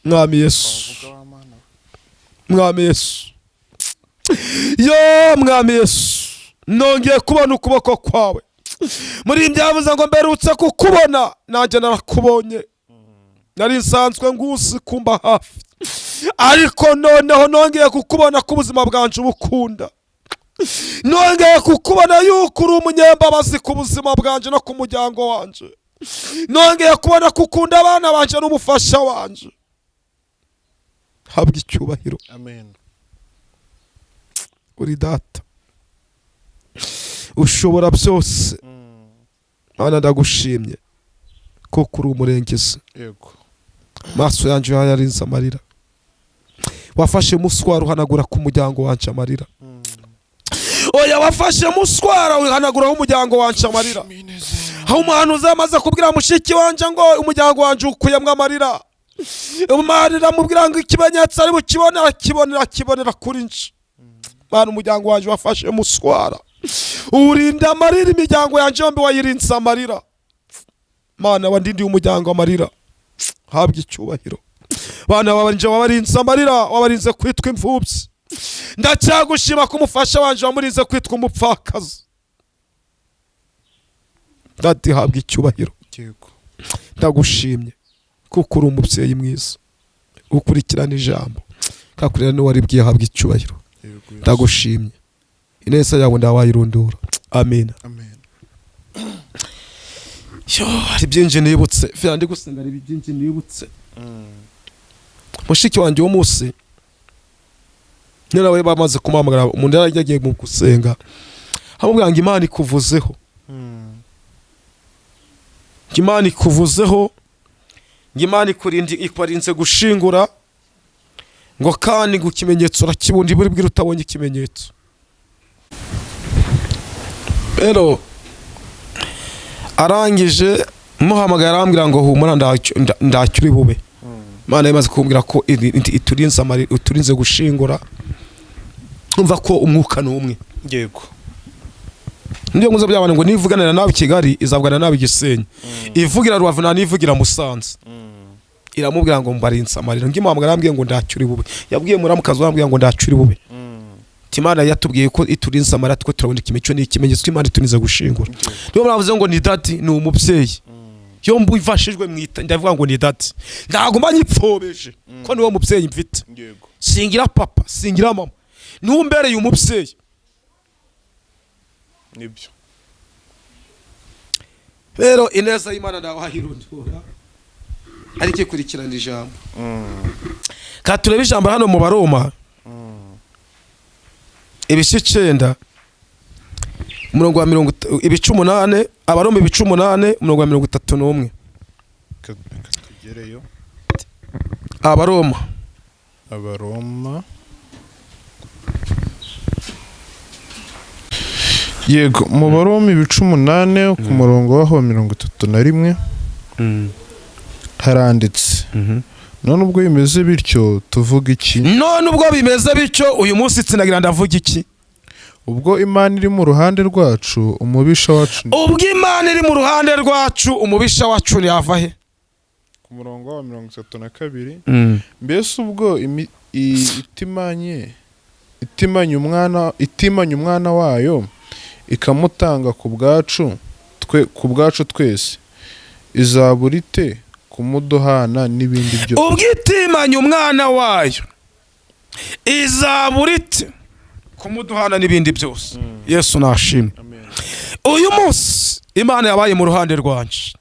Mwami Yesu, Mwami Yesu, yo Mwami Yesu, nongeye kubona ukuboko kwawe. Muri byavuze ngo mberutse kukubona, nanjye narakubonye. Nari nsanzwe nguzi kumba hafi, ariko noneho nongeye kukubona ko ubuzima bwanje ubukunda. Nongeye kukubona yuko uri umunyembabazi ku buzima bwanje no ku muryango wanje. Nongeye kubona ko ukunda abana banje n'umufasha wanje. Habwa icyubahiro. Amen. Uri Data ushobora byose. Mana, ndagushimye kuko uri umurengezi. Maso yanjye yarinze amarira, wafashe muswara uhanagura ku muryango wanje amarira. Oya, wafashe muswara uhanaguraho umuryango wanje amarira. Aho umuhanuzi amaze kubwira mushiki wanje ngo umuryango wanje ukuyemwo amarira, amarira, amubwira ngo ikimenyetso ari bukibone, arakibonera, akibonera kuri nje. Mana, umuryango wanje wafashe muswara urinda amarira. Imiryango yanjye yombi wayirinze amarira. Mana, wandindiye umuryango amarira, habwa icyubahiro. Bana babanje wabarinze amarira, wabarinze kwitwa imfubyi. Ndacyagushima ko umufasha wanje wamurinze kwitwa umupfakazi. Daddy, habwa icyubahiro. Ndagushimye kuko uri umubyeyi mwiza ukurikirana ijambo, kakurira n'uwaribwiye. Habwa icyubahiro. Ndagushimye, ineza yawe ndawayirundura. Amina. Amen. Yo, hari byinshi nibutse fira ndi gusenga, hari byinshi nibutse. Mushiki wanjye wo munsi ni nawe bamaze kumuhamagara, umuntu yari yagiye mu gusenga, amubwira ngo Imana ikuvuzeho, ngo Imana ikuvuzeho, ngo Imana ikurinde, ikwarinze gushingura, ngo kandi ngo ikimenyetso urakibunda buri bwira utabonye ikimenyetso. Rero arangije muhamagaye, arambwira ngo humura, ndacyo uri bube. Imana imaze kumbwira ko iturinze gushingura. Umva ko umwuka ni umwe. Niyo nkuze by'abantu ngo nivuganira nawe i Kigali, izavugana nawe i Gisenyi, ivugira Rubavu nta nivugira Musanze. Iramubwira ngo mbarinze amarira. Ngimuhamagara arambwiye ngo ndacyo uri bube. Yabwiye muramukazi, arambwira ngo ndacyo uri bube. Ati Imana yatubwiye ko iturinze amarira, twe turabona ikimenyetso, ni ikimenyetso ko Imana iturinze gushingura. Niyo mwavuze ngo ni daddy, ni umubyeyi. Iyo mbifashijwe mwita, ndavuga ngo ni daddy, ntabwo mba nyipfobeje ko niwo mubyeyi mfite. Singira papa, singira mama, niwe umbereye umubyeyi. Nibyo. Rero ineza y'Imana ntawahirundura, ariko ikurikirana ijambo. Ka turebe ijambo hano mu Baroma ibice 9, umurongo wa mirongo ibice 8, Abaroma ibice 8, umurongo wa 31. Reka tugereyo. Abaroma. Abaroma, yego, mu Baroma ibice 8, ku murongo waho wa 31, haranditse: "None ubwo bimeze bityo, tuvuga iki?" None ubwo bimeze bityo, uyu munsi tsinagira ndavuga iki? Ubwo Imana iri mu ruhande rwacu, umubisha wacu Ubwo Imana iri mu ruhande rwacu, umubisha wacu yava he? Ku murongo wa 32: "Mbese ubwo itimanye umwana wayo ikamutanga ku bwacu twe, ku bwacu twese, izabura ite kumuduhana n'ibindi byose?" Ubwo itimanye umwana wayo, izabura ite kumuduhana n'ibindi byose? Yesu nashimwe. Uyu munsi Imana yabaye mu ruhande rwanje,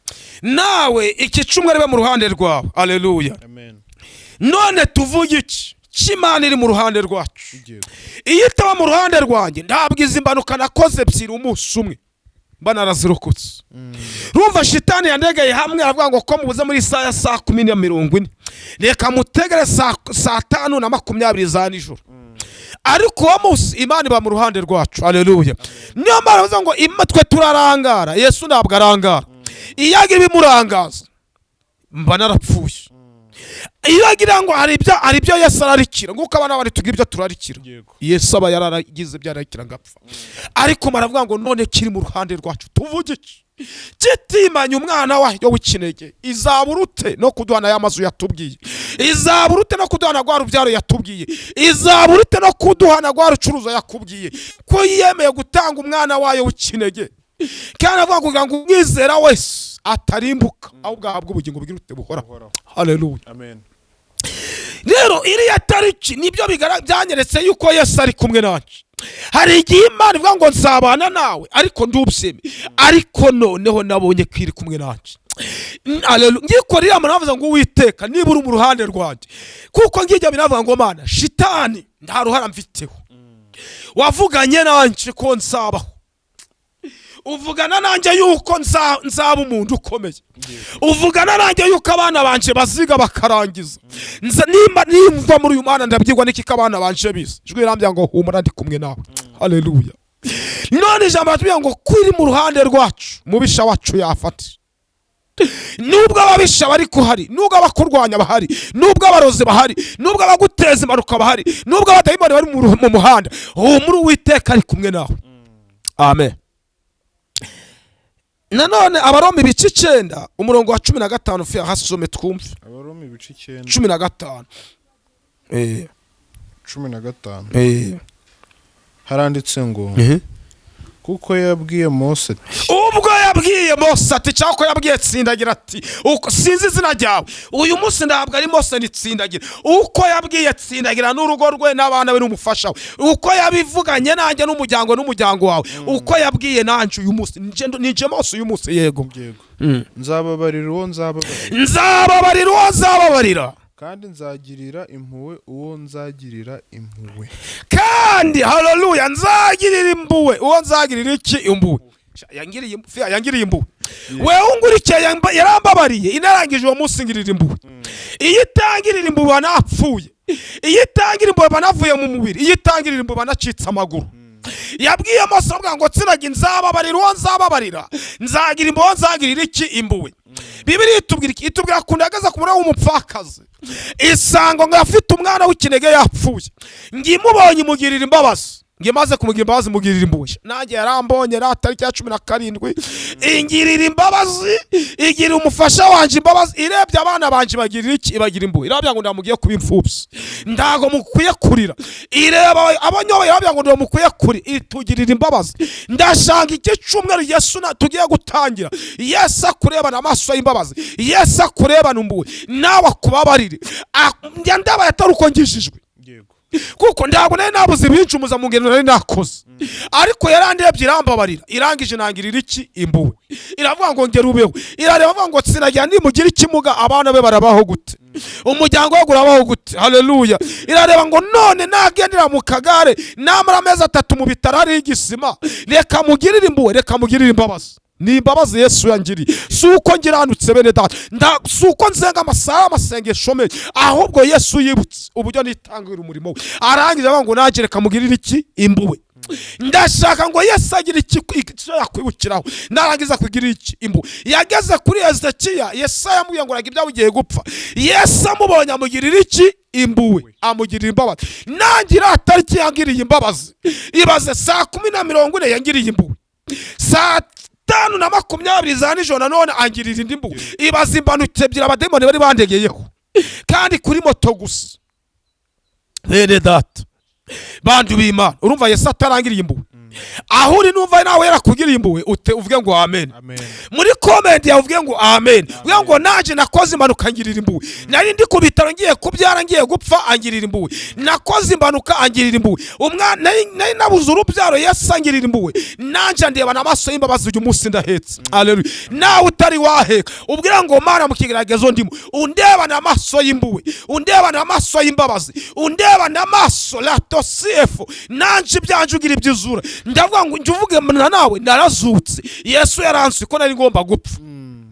nawe iki cumwe aribe mu ruhande rwawe. Aleluya. Amen. None tuvuge iki? Imana iri mu ruhande rwacu. Iyo itaba mu ruhande rwanjye, ntabwo izi mpanuka nakoze ebyiri umunsi umwe mba narazirokotse. Rumva, shitani yandegeye hamwe, aravuga ngo ko mubuze muri isaha ya 10:40, reka mutegere saa 5:20 za nijoro. Ariko uwo munsi Imana iba mu ruhande rwacu, aleluya. Niyo mpamvu bavuze ngo twe turarangara, Yesu ntabwo arangara. Iyo agira ibimurangaza mba narapfuye. Iyo agira ngo hari ibyo Yesu ararikira, nk'uko abana bari tugira ibyo turarikira, Yesu aba yararagize ibyo ararikira ngapfa. Ariko baravuga ngo none kiri mu ruhande rwacu, tuvuge iki? Kitimanye umwana wayo w'ikinege, izabura ute no kuduhana ya mazu yatubwiye? Izabura ute no kuduhana rwa rubyaro yatubwiye? Izabura ute no kuduhana rwa rucuruzo yakubwiye, ko yemeye gutanga umwana wayo w'ikinege? Kandi avuga kugira ngo umwizera wese atarimbuka, ahubwo ahabwe ubugingo bw'irute buhoraho. Haleluya. Amen. Rero iriya tariki nibyo byanyeretse yuko Yesu ari kumwe nanjye. Hari igihe Imana ivuga ngo nzabana nawe, ariko ndubyeme. Ariko noneho nabonye ko iri kumwe nanjye. Haleluya. Ngikora iriya muntu navuze ngo: "Uwiteka, niba uri mu ruhande rwanjye," kuko ngijya binavuga ngo: "Mana, shitani nta ruhara mfiteho, wavuganye nanjye ko nzabaho, uvugana nanjye yuko nzaba umuntu ukomeye, uvugana nanjye yuko abana banje baziga bakarangiza. Nimba nimva muri uyu mwana, ndabyigwa n'iki ko abana banje bize?" Ijwi rirambwira ngo: "Humura, ndi kumwe nawe." Haleluya. None ijambo ratubwira ngo ko iri mu ruhande rwacu, mubisha wacu yafata. Nubwo ababisha bari kuhari, nubwo abakurwanya bahari, nubwo abarozi bahari, nubwo abaguteza impanuka bahari, nubwo abadayimoni bari mu muhanda, humura, Uwiteka ari kumwe nawe. Amen. Nanone Abaroma ibice 9, umurongo wa 15, fiya hasome twumve. Abaroma ibice 9. 15. 15. Haranditse ngo: "Kuko yabwiye Mose ati" Ubwo yabwiye Mose ati, cyangwa ko yabwiye Tsindagira ati, uko sinzi izina ryawe uyu munsi, ntabwo ari Mose, ni Tsindagira. Uko yabwiye Tsindagira n'urugo rwe n'abana be n'umufasha we, uko yabivuganye nanjye n'umuryango wawe, uko yabwiye nanjye uyu munsi, nije Mose uyu munsi, yego. Yego. "Nzababarira uwo nzababarira." Nzababarira uwo nzababarira. "Kandi nzagirira impuhwe uwo nzagirira impuhwe." Kandi haleluya, nzagirira impuhwe uwo nzagirira iki? Impuhwe. Yangiriye, fia, yangiriye impuhwe. Wewe ungurikiye, yarambabariye, inarangije uwo munsi ngirira impuhwe. Iyo itangirira impuhwe banapfuye, iyo itangira impuhwe banavuye mu mubiri, iyo itangirira impuhwe banacitse amaguru. Yabwiye Mose, avuga ngo: "Tsiraga, nzababarira uwo nzababarira, nzagira impuhwe uwo nzagirira iki? Impuhwe." Bibiliya itubwira iki? Itubwira ukuntu yageze ku muriro w'umupfakazi, isanga ngo afite umwana w'ikinege yapfuye, ngo imubonye imugirira imbabazi, ngo imaze kumugira imbabazi imugirira impuhwe. Nanjye yarambonye ra tariki ya 17, ingirira imbabazi, igirira umufasha wanje imbabazi, irebye abana banje ibagirira iki? Ibagira impuhwe. Irabya ngo ndamugiye kuba imfubyi, ntago mukwiye kurira. Ireba abanyoboye, irabya ngo ntabwo mukwiye kuri, itugirira imbabazi. Ndashaka iki cyumweru Yesu tugiye gutangira, Yesu akurebana amaso y'imbabazi, Yesu akurebana impuhwe, nawe akubabarire. Njya ndabaye atari uko ngijijwe, kuko ntabwo nari nabuze ibincumuza mu ngendo nari nakoze, ariko yarandebye irambabarira, irangije nangirira iki? Impuhwe. Iravuga ngo ngera ubeho. Irareba avuga ngo sinagira nimugira ikimuga, abana be barabaho gute? Umuryango we urabaho gute? Haleluya. Irareba ngo none nagendera mu kagare, namara amezi 3 mu bitaro hariho igisima, reka mugirire impuhwe, reka mugirire imbabazi. Ni imbabazi Yesu yangiriye, si uko ngiranutse, bene data, si uko nzenga amasaha amasengesho menshi, ahubwo Yesu yibutse uburyo nitangira umurimo we, arangije avuga ngo nanjye reka mugirire iki? Impuhwe. Ndashaka ngo Yesu agire icyo yakwibukiraho, narangiza kugira iki? Impuhwe. Yageze kuri Hezekiya, Yesaya yamubwiye ngo raga ibyawe ugiye gupfa. Yesu amubonye amugirira iki? Impuhwe, amugirira imbabazi. Nanjye iriya tariki yangiriye imbabazi. Ibaze, saa 10:40 yangiriye impuhwe, saa 5:20 za nijoro nanone angirira indi mpuhwe. Ibaze imbanuko ebyiri abadayimoni bari bandegeyeho, kandi kuri moto gusa. Bene data, bantu b'Imana, urumva Yesu atarangiriye impuhwe? Aho uri, numva nawe yarakugiriye impuhwe, ute uvuge ngo amen. Amen. Muri comment yawe uvuge ngo amen, uvuge ngo naje nakoze impanuka angirira impuhwe, nari ndi ku bitaro ngiye kubyara, ngiye gupfa, angirira impuhwe, nakoze impanuka angirira impuhwe, umwana nari nabuze urubyaro, Yesu angirira impuhwe, nanje ndebana amaso y'imbabazi, uyu munsi ndahetse. Haleluya! Nawe utari waheka, ubwira ngo: "Mana, mu kigeragezo ndimo undebana amaso y'impuhwe, undebana amaso y'imbabazi, undebana amaso latosiefu, nanje ibyanje ugira ibyizura." Ndavuga ngo njye uvuge na nawe narazutse, Yesu yaransuye ko nari ngomba gupfa,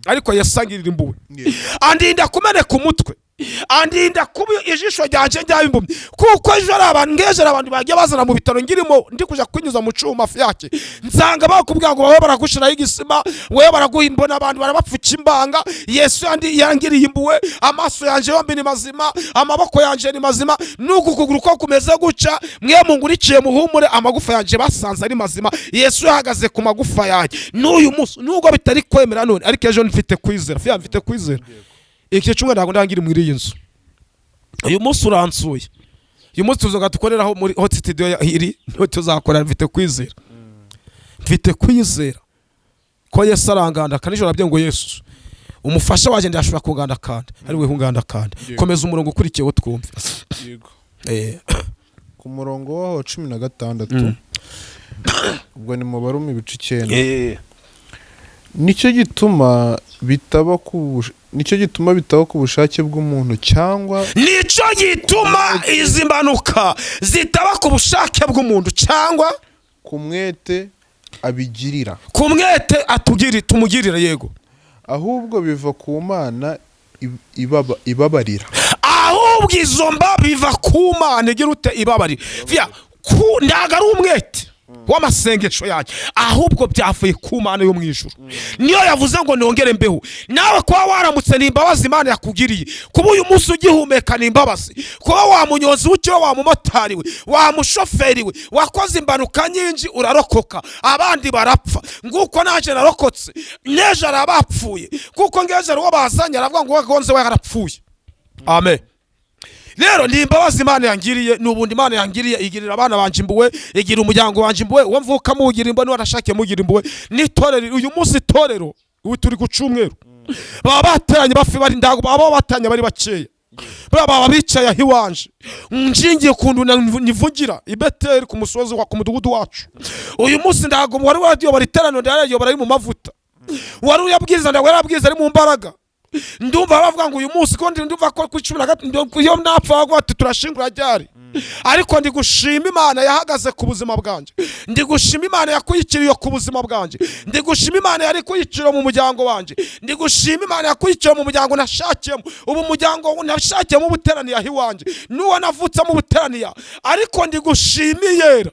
ariko Yesu angirira impuhwe, andinda kumeneka umutwe, andinda kuba ijisho ryanjye ryaba impumyi, kuko ejo hari abantu, ngejo hari abantu bagiye bazana mu bitaro ngirimo, ndi kuja kwinyuza mu cuma fyake, nsanga bakubwira ngo babe baragushiraho igisima, wewe baraguha imbona, abantu barabapfuka imbanga. Yesu yangiriye impuhwe, amaso yanje yombi ni mazima, amaboko yanje ni mazima, nuku kuguru ko kumeze guca, mwe mungurikiye muhumure, amagufa yanje basanze ari mazima. Yesu yahagaze ku magufa yanjye n'uyu munsi, nubwo bitari kwemera none, ariko ejo mfite kwizera fya, mfite kwizera. Iki cyumweru ntabwo ndangira muri iyi nzu. Uyu munsi uransuye, uyu munsi tuzoga dukoreraho muri hot studio iri, niho tuzakora. Mfite kwizera, mfite kwizera ko Yesu aranganda kandi nijoro nabyo ngo Yesu umufasha wanjye, ndashobora kunganda kanda ari we unganda kanda. Komeza umurongo ukurikiyeho twumve. Yego. Ku murongo waho wa 16, ubwo ni mu Baroma ibice 9. Nicyo gituma bitaba ku bushake bw'umuntu cyangwa Nicyo gituma izi mpanuka zitaba ku bushake bw'umuntu cyangwa ku mwete abigirira, ku mwete atugiri tumugirira, yego. Ahubwo biva ku Mana ibabarira. Ahubwo izo mba biva ku Mana igira ute? Ibabarira. Vya ntabwo ari umwete w'amasengesho yanjye, ahubwo byavuye ku Mana yo mu ijuru, niyo yavuze ngo nongere mbeho. Nawe kuba waramutse ni imbabazi Imana yakugiriye, kuba uyu munsi ugihumeka ni imbabazi, kuba wa munyonzi w'ikiro, wa mumotari we, wa mushoferi we, wakoze impanuka nyinshi urarokoka, abandi barapfa, nguko naje narokotse, n'ejo hari abapfuye, kuko ngejo hari uwo bazanye aravuga ngo wagonze we yarapfuye. Amen. Rero ni imbabazi Imana yangiriye, ni ubundi Imana yangiriye, igirira abana banje impuhwe, igira umuryango wanje impuhwe, uwo mvukamo ugira impuhwe, n'uwo nashakiye mugira impuhwe, n'itorero. Uyu munsi itorero, ubu turi ku cyumweru, baba bateranye bafi bari, ndago baba bateranye bari bakeya, baba baba bicaye aho iwanje, nshingiye ukuntu nivugira i Beteli ku musozi wa ku mudugudu wacu. Uyu munsi ndago wari warayobora iteraniro, ndarayobora ari mu mavuta, wari uyabwiriza, ndago yarabwiriza ari mu mbaraga. Ndumva bavuga ngo uyu munsi ko ndumva ko ku 13 iyo napfa bavuga bati turashingura ryari, ariko ndi gushima Imana yahagaze ku buzima bwanjye, ndi gushima Imana yakwikiriye ku buzima bwanjye, ndi gushima Imana yari kuyicira mu muryango wanjye, ndi gushima Imana yakwikiriye mu muryango nashakiyemo. Ubu umuryango nashakiyemo ubuteraniye aho iwanjye, n'uwo navutsemo ubuteraniye, ariko ndi gushima iyera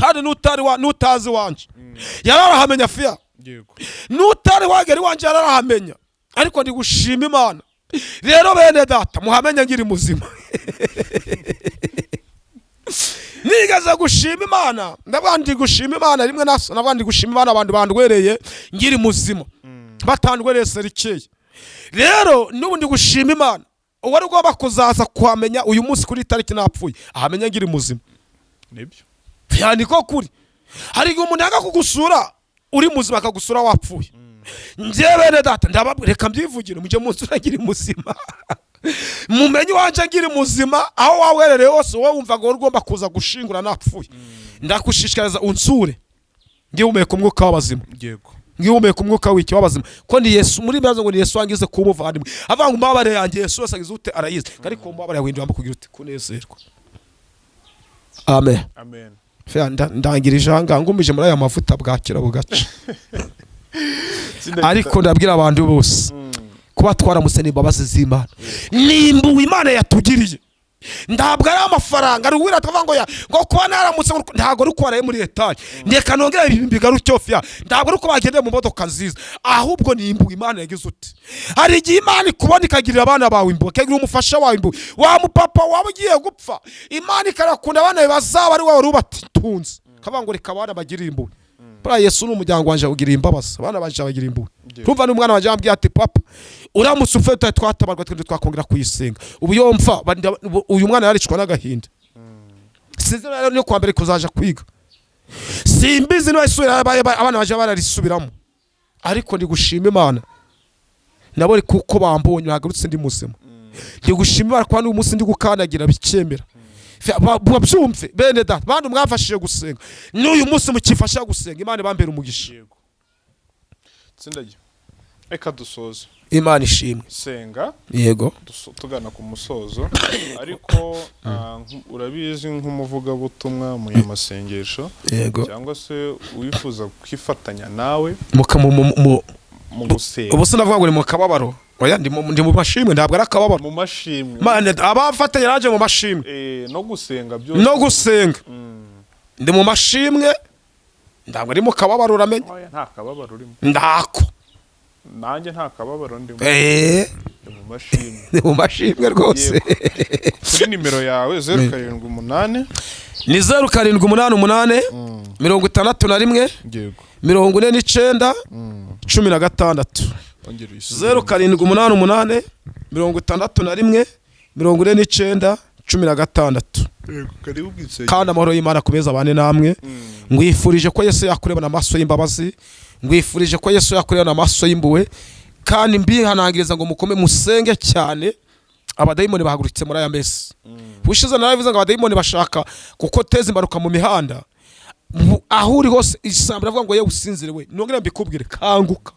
kandi n'utari wa n'utazi iwanje yararahamenya fiya. N'utari wagera iwanjye yararahamenya, ariko ndi gushima Imana. Rero bene data, muhamenye ngiri muzima. Nigeze gushima Imana, ndavuga ndi gushima Imana rimwe nasa, ndavuga ndi gushima Imana abantu bandwereye ngiri muzima, batandwereye serikeye. Rero n'ubu ndi gushima Imana, uwari ugomba kuzaza kuhamenya uyu munsi kuri tariki napfuye, ahamenya ngiri muzima. Nibyo. Ya, niko kuri. Hari igihe umuntu yanga kugusura uri muzima, akagusura wapfuye. Njye bene data ndababwira, reka mbyivugire, mujye munsura ngiri muzima, mumenye iwanje ngiri muzima. Aho waba uherereye hose, wowe wumva ngo ugomba kuza gushingura napfuye, ndagushishikariza unsure ngihumeka umwuka w'abazima. Ngihumeka umwuka w'iki? W'abazima. Ko ni Yesu muri bibazo ngo ni Yesu wangize kuba umuvandimwe, avuga ngo umubabare yanjye Yesu wese agize ute? Arayizi. Ariko umubabare yawe wampa kugira ute? Kunezerwa. Amen. Amen. Fea, ndangirije ahangaha, ngumije muri aya mavuta bwakira bugaca, ariko ndabwira abantu bose kuba twaramutse ni imbabazi z'Imana, ni impuhwe Imana yatugiriye, ntabwo ari amafaranga. Ari uwira tukavuga ngo ya ngo kuba naramutse ntabwo ari uko waraye muri etaje, ndeka nongere ibintu bigaruke fya, ntabwo ari uko bagendeye mu modoka nziza, ahubwo ni impuhwe Imana yagize uti. Hari igihe Imana ikubona ikagirira abana bawe impuhwe, ikagirira umufasha wawe impuhwe, wa mupapa waba ugiye gupfa, Imana ikarakunda abana bawe bazaba ari wowe wari ubatunze, kavuga ngo reka abana bagirire impuhwe. Buriya Yesu ni umuryango wanjye awugiriye imbabazi, abana banje abagiriye impuhwe. Urumva n'umwana wanjye yambwiye ati: "Papa, uramutse upfuye tutari twatabarwa, twende twakongera kuyisenga." Ubu iyo mpfa uyu mwana yaricwa n'agahinda. Sinzi rero niyo kwa mbere kuzaja kwiga. Simbizi niba isubira, abana baje bararisubiramo, ariko ndi gushima Imana nabo kuko bambonye bagarutse ndi muzima. Ndi gushima Imana kuba n'uyu munsi ndi gukandagira bikemera. Babyumve bene data, bandi mwamfashije gusenga, n'uyu munsi mukifasha gusenga, Imana ibambere umugisha. Yego, tsindagira, reka dusoze. Imana ishimwe. Senga. Yego. Tugana ku musozo, ariko urabizi nk'umuvugabutumwa, umunyamasengesho, cyangwa se uwifuza kwifatanya nawe Muka mu gusenga. Ubu sinavuga ngo ni mu kababaro, oya, ndi mu mashimwe, ntabwo ari akababaro. Mu mashimwe. Mana, abafatanya nanjye mu mashimwe. No gusenga byose. No gusenga. Ndi mu mashimwe, ntabwo ari mu kababaro, uramenye. Oya, nta kababaro urimo. Ndako. Nanjye nta kababaro ndimo. Ndi mu mashimwe. Ni mu mashimwe rwose. Kuri nimero yawe 078? Ni 0788 61 49 16. Ongera uyisubiremo. 0788 61 49 16. Yego, karibu bwisenge. Kandi amahoro y'Imana akomeze abane namwe. Ngwifurije ko Yesu yakurebana amaso y'imbabazi, ngwifurije ko Yesu yakurebana amaso y'impuhwe, kandi mbihanangiriza ngo mukome musenge cyane. Abadayimoni bahagurutse muri aya mesi. Bushize narabivuze ngo abadayimoni bashaka kuko teza impanuka mu mihanda. Aho uri hose isambu iravuga ngo yewe usinzire we. Nongere mbikubwire, kanguka.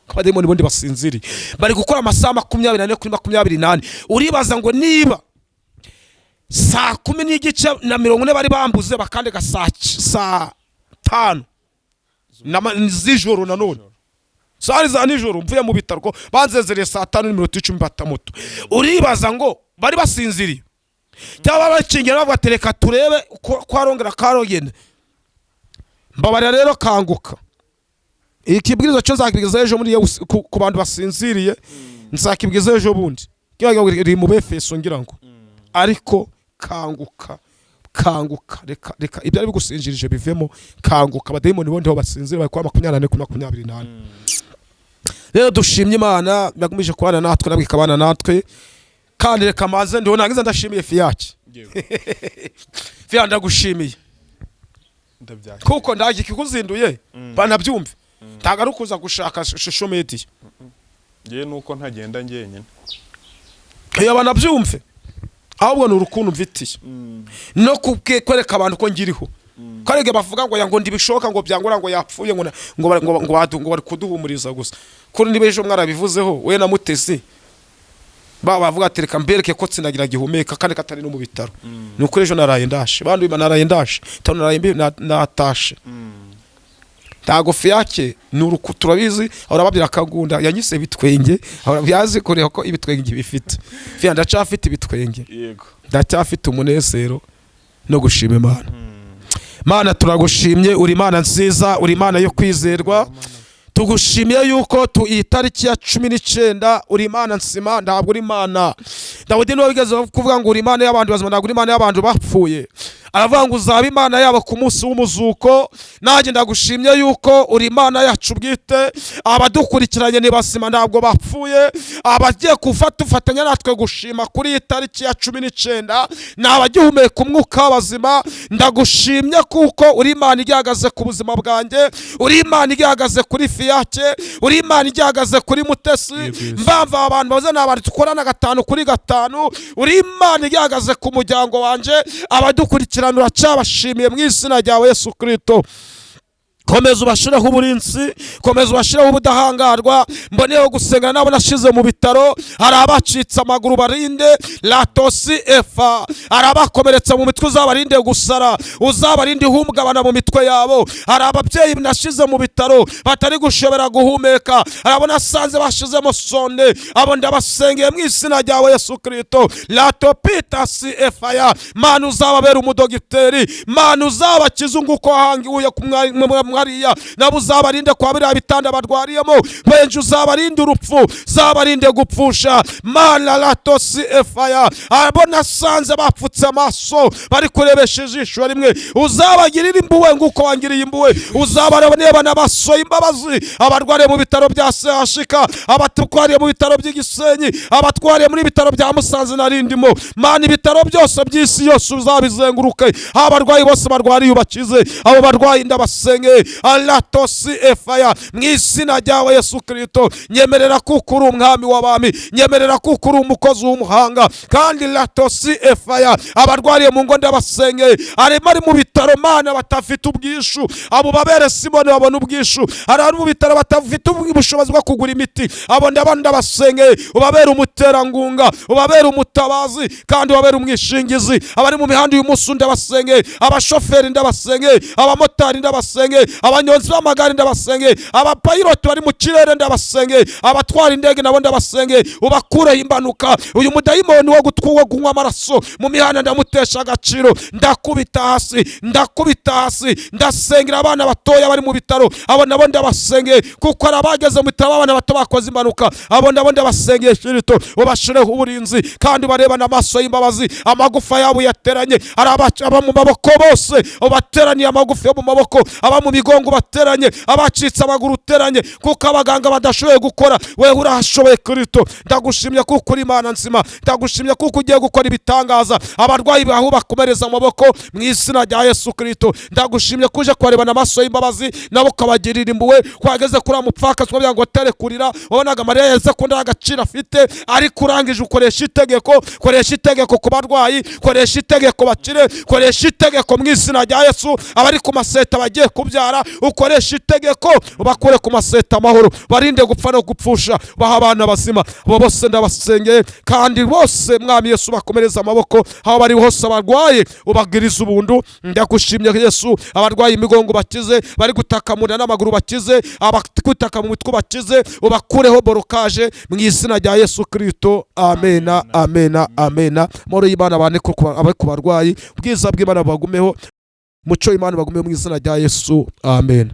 Abadayimoni bundi basinziriye, bari gukora amasaha 24 kuri 24. Uribaza ngo niba saa 10:40 bari bambuze, bakandika saa 5 z'ijoro, nanone sari za nijoro, mvuye mu bitaro ko banzezereye saa 5:10 batamoto, uribaza ngo bari basinziriye cyangwa bakingira bavuga ati reka turebe ko arongera karogenda? Mbabarira rero, kanguka. Ikibwiriza cyo nzakibwiriza ejo muri ku bantu basinziriye, nzakibwiza ejo bundi. Ngira ngo riri mu Befeso, ngira ngo. Ariko kanguka, kanguka, reka reka ibyari bigusinzirije bivemo, kanguka. Abadayimoni bo ndiho basinzira, bari kuba 24 kuri 24. Rero dushimye Imana yakomeje kubana natwe, nabwo ikabana natwe. Kandi reka maze ndiho nangiza, ndashimiye Fiyaki. Fiya, ndagushimiye. Ndabyakira. Kuko ndaje ikikuzinduye banabyumve, ntabwo ari ukuza gushaka social media. Ngewe nuko ntagenda njyenyine. Iyo banabyumve, ahubwo ni urukundo mfitiye no kwereka abantu ko ngiriho, ko aribwo bavuga ngo ya ngo ndibishoboka, ngo byangora, ngo yapfuye, ngo na- ngo bari- ngo ngo badu- ngo bari kuduhumuriza gusa. Ko niba ejo mwarabivuzeho we na Mutesi, bavuga ati reka mbereke ko Tsindagira gihumeka kandi katari no mu bitaro. Ni ukuri ejo naraye ndashe, bandi naraye ndashe tano, naraye natashe. Ntago fiyake ni uruku, turabizi, ahora babwira akagunda yanyise ibitwenge, ahora byazi kureba ko ibitwenge bifite. Fiya, ndacafite ibitwenge. Ndacyafite umunezero no gushima Imana. Mana, turagushimye, uri Imana nziza, uri Imana yo kwizerwa. Tugushimiye yuko tu iyi tariki ya 19 uri Imana nzima, ntabwo uri Imana. Dawidi niwe wigeze kuvuga ngo uri Imana y'abantu bazima, ntabwo uri Imana y'abantu bapfuye. Aravuga ngo uzaba Imana yabo ku munsi w'umuzuko. Nanjye ndagushimye yuko uri Imana yacu bwite. Abadukurikiranye ni bazima, ntabwo bapfuye. Abagiye gufata ufatanya natwe gushima kuri iyi tariki ya 19 ni abagihumeka umwuka w'abazima. Ndagushimye kuko uri Imana igihagaze ku buzima bwanjye, uri Imana igihagaze kuri Fiyake, uri Imana igihagaze kuri Mutesi. Yego, Yesu. Mbamva abantu baze, ni abantu dukorana gatanu kuri gatanu. Uri Imana igihagaze ku muryango wanjye. Abadukurikirana uracyabashimiye mu izina ryawe Yesu Kristo. Komeza ubashireho uburinzi, komeza ubashireho ubudahangarwa. Mboneyeho gusenga nabo nashize mu bitaro. Hari abacitse amaguru, barinde latosi efa. Hari abakomeretse mu mitwe, uzabarinde gusara, uzabarinde ihungabana mu mitwe yabo. Hari ababyeyi nashize mu bitaro batari gushobora guhumeka, hari abo nasanze bashizemo sonde, abo ndabasengeye mu izina ryawe Yesu Kristo. Latopitasi efaya, Mana, uzababera umudogiteri. Mana, uzabakiza nguko wahangiwe ku hariya, nabo uzabarinde kwa biriya bitanda barwariyemo. Benshi uzabarinde urupfu, uzabarinde gupfusha. Malalatosi efaya, abo nasanze bapfutse amaso bari kurebesha ijisho rimwe, uzabagirira impuhwe nguko wangiriye impuhwe, uzabareba n'amaso y'imbabazi. Abarwariye mu bitaro bya CHK, abatwariye mu bitaro by'Igisenyi, abatwariye muri bitaro bya Musanze narindimo, Mana, ibitaro byose by'isi yose uzabizenguruke, abarwayi bose barwariye ubakize. Abo barwayi ndabasenge, alatosi efaya, mu izina ryawe Yesu Kristo. Nyemerera kuko uri umwami w'abami, nyemerera kuko uri umukozi w'umuhanga. Kandi latosi efaya, abarwariye mu ngo ndabasenge, arimo ari mu bitaro, Mana, batafite ubwishu, abo babere Simoni babona ubwishu. Hari abari mu bitaro batafite ubushobozi bwo kugura imiti, abo ndabona ndabasenge, ubabere umuterangunga, ubabere umutabazi, kandi ubabere umwishingizi. Abari mu mihanda uyu munsi ndabasenge, abashoferi ndabasenge, abamotari ndabasenge, abanyonzi b'amagare ndabasenge, abapayiroti bari mu kirere ndabasenge, abatwara indege nabo ndabasenge, ubakureho impanuka. Uyu mudayimoni wo gutwuwa kunywa amaraso mu mihanda ndamutesha agaciro, ndakubita hasi, ndakubita hasi. Ndasengera abana batoya bari mu bitaro, abo nabo ndabasengeye, kuko hari abageze mu bitaro abana bato bakoze impanuka. Abo nabo ndabasengeye, Shirito, ubashireho uburinzi kandi ubarebane amaso y'imbabazi. Amagufa yabo yateranye, hari aba mu maboko bose ubateraniye amagufa yo mu maboko, aba mu migongo bateranye, abacitse amaguru uteranye, kuko abaganga badashoboye gukora, wewe urashoboye. Kristo, ndagushimye kuko uri Imana nzima, ndagushimye kuko ugiye gukora ibitangaza. Abarwayi baho bakomereza amaboko mu izina rya Yesu Kristo. Ndagushimye ko uje kubarebana amaso y'imbabazi, nabo ukabagirira impuhwe. Kwageze kuri mupfakazi kugira ngo atere kurira, wabonaga Mariya yeze ko nta gaciro afite, ariko urangije ukoresha itegeko. Koresha itegeko ku barwayi, koresha itegeko bakire, koresha itegeko mu izina rya Yesu. Abari ku maseta bagiye kubyara, ukoresha itegeko ubakure ku maseta amahoro, barinde gupfa no gupfusha, baha abana bazima. Abo bose ndabasengeye, kandi bose, Mwami Yesu, bakomereza amaboko aho bari hose. Abarwaye ubagiriza ubuntu. Ndagushimye Yesu. Abarwaye imigongo bakize, bari gutaka mu nda n'amaguru bakize, abagutaka mu mitwe bakize, ubakureho blocage mu izina rya Yesu Kristo. Amena, amena, amena. Amahoro y'Imana bane abe ku barwayi, ubwiza bw'Imana bagumeho, umuco w'Imana bagumeho mu izina rya Yesu. Amen.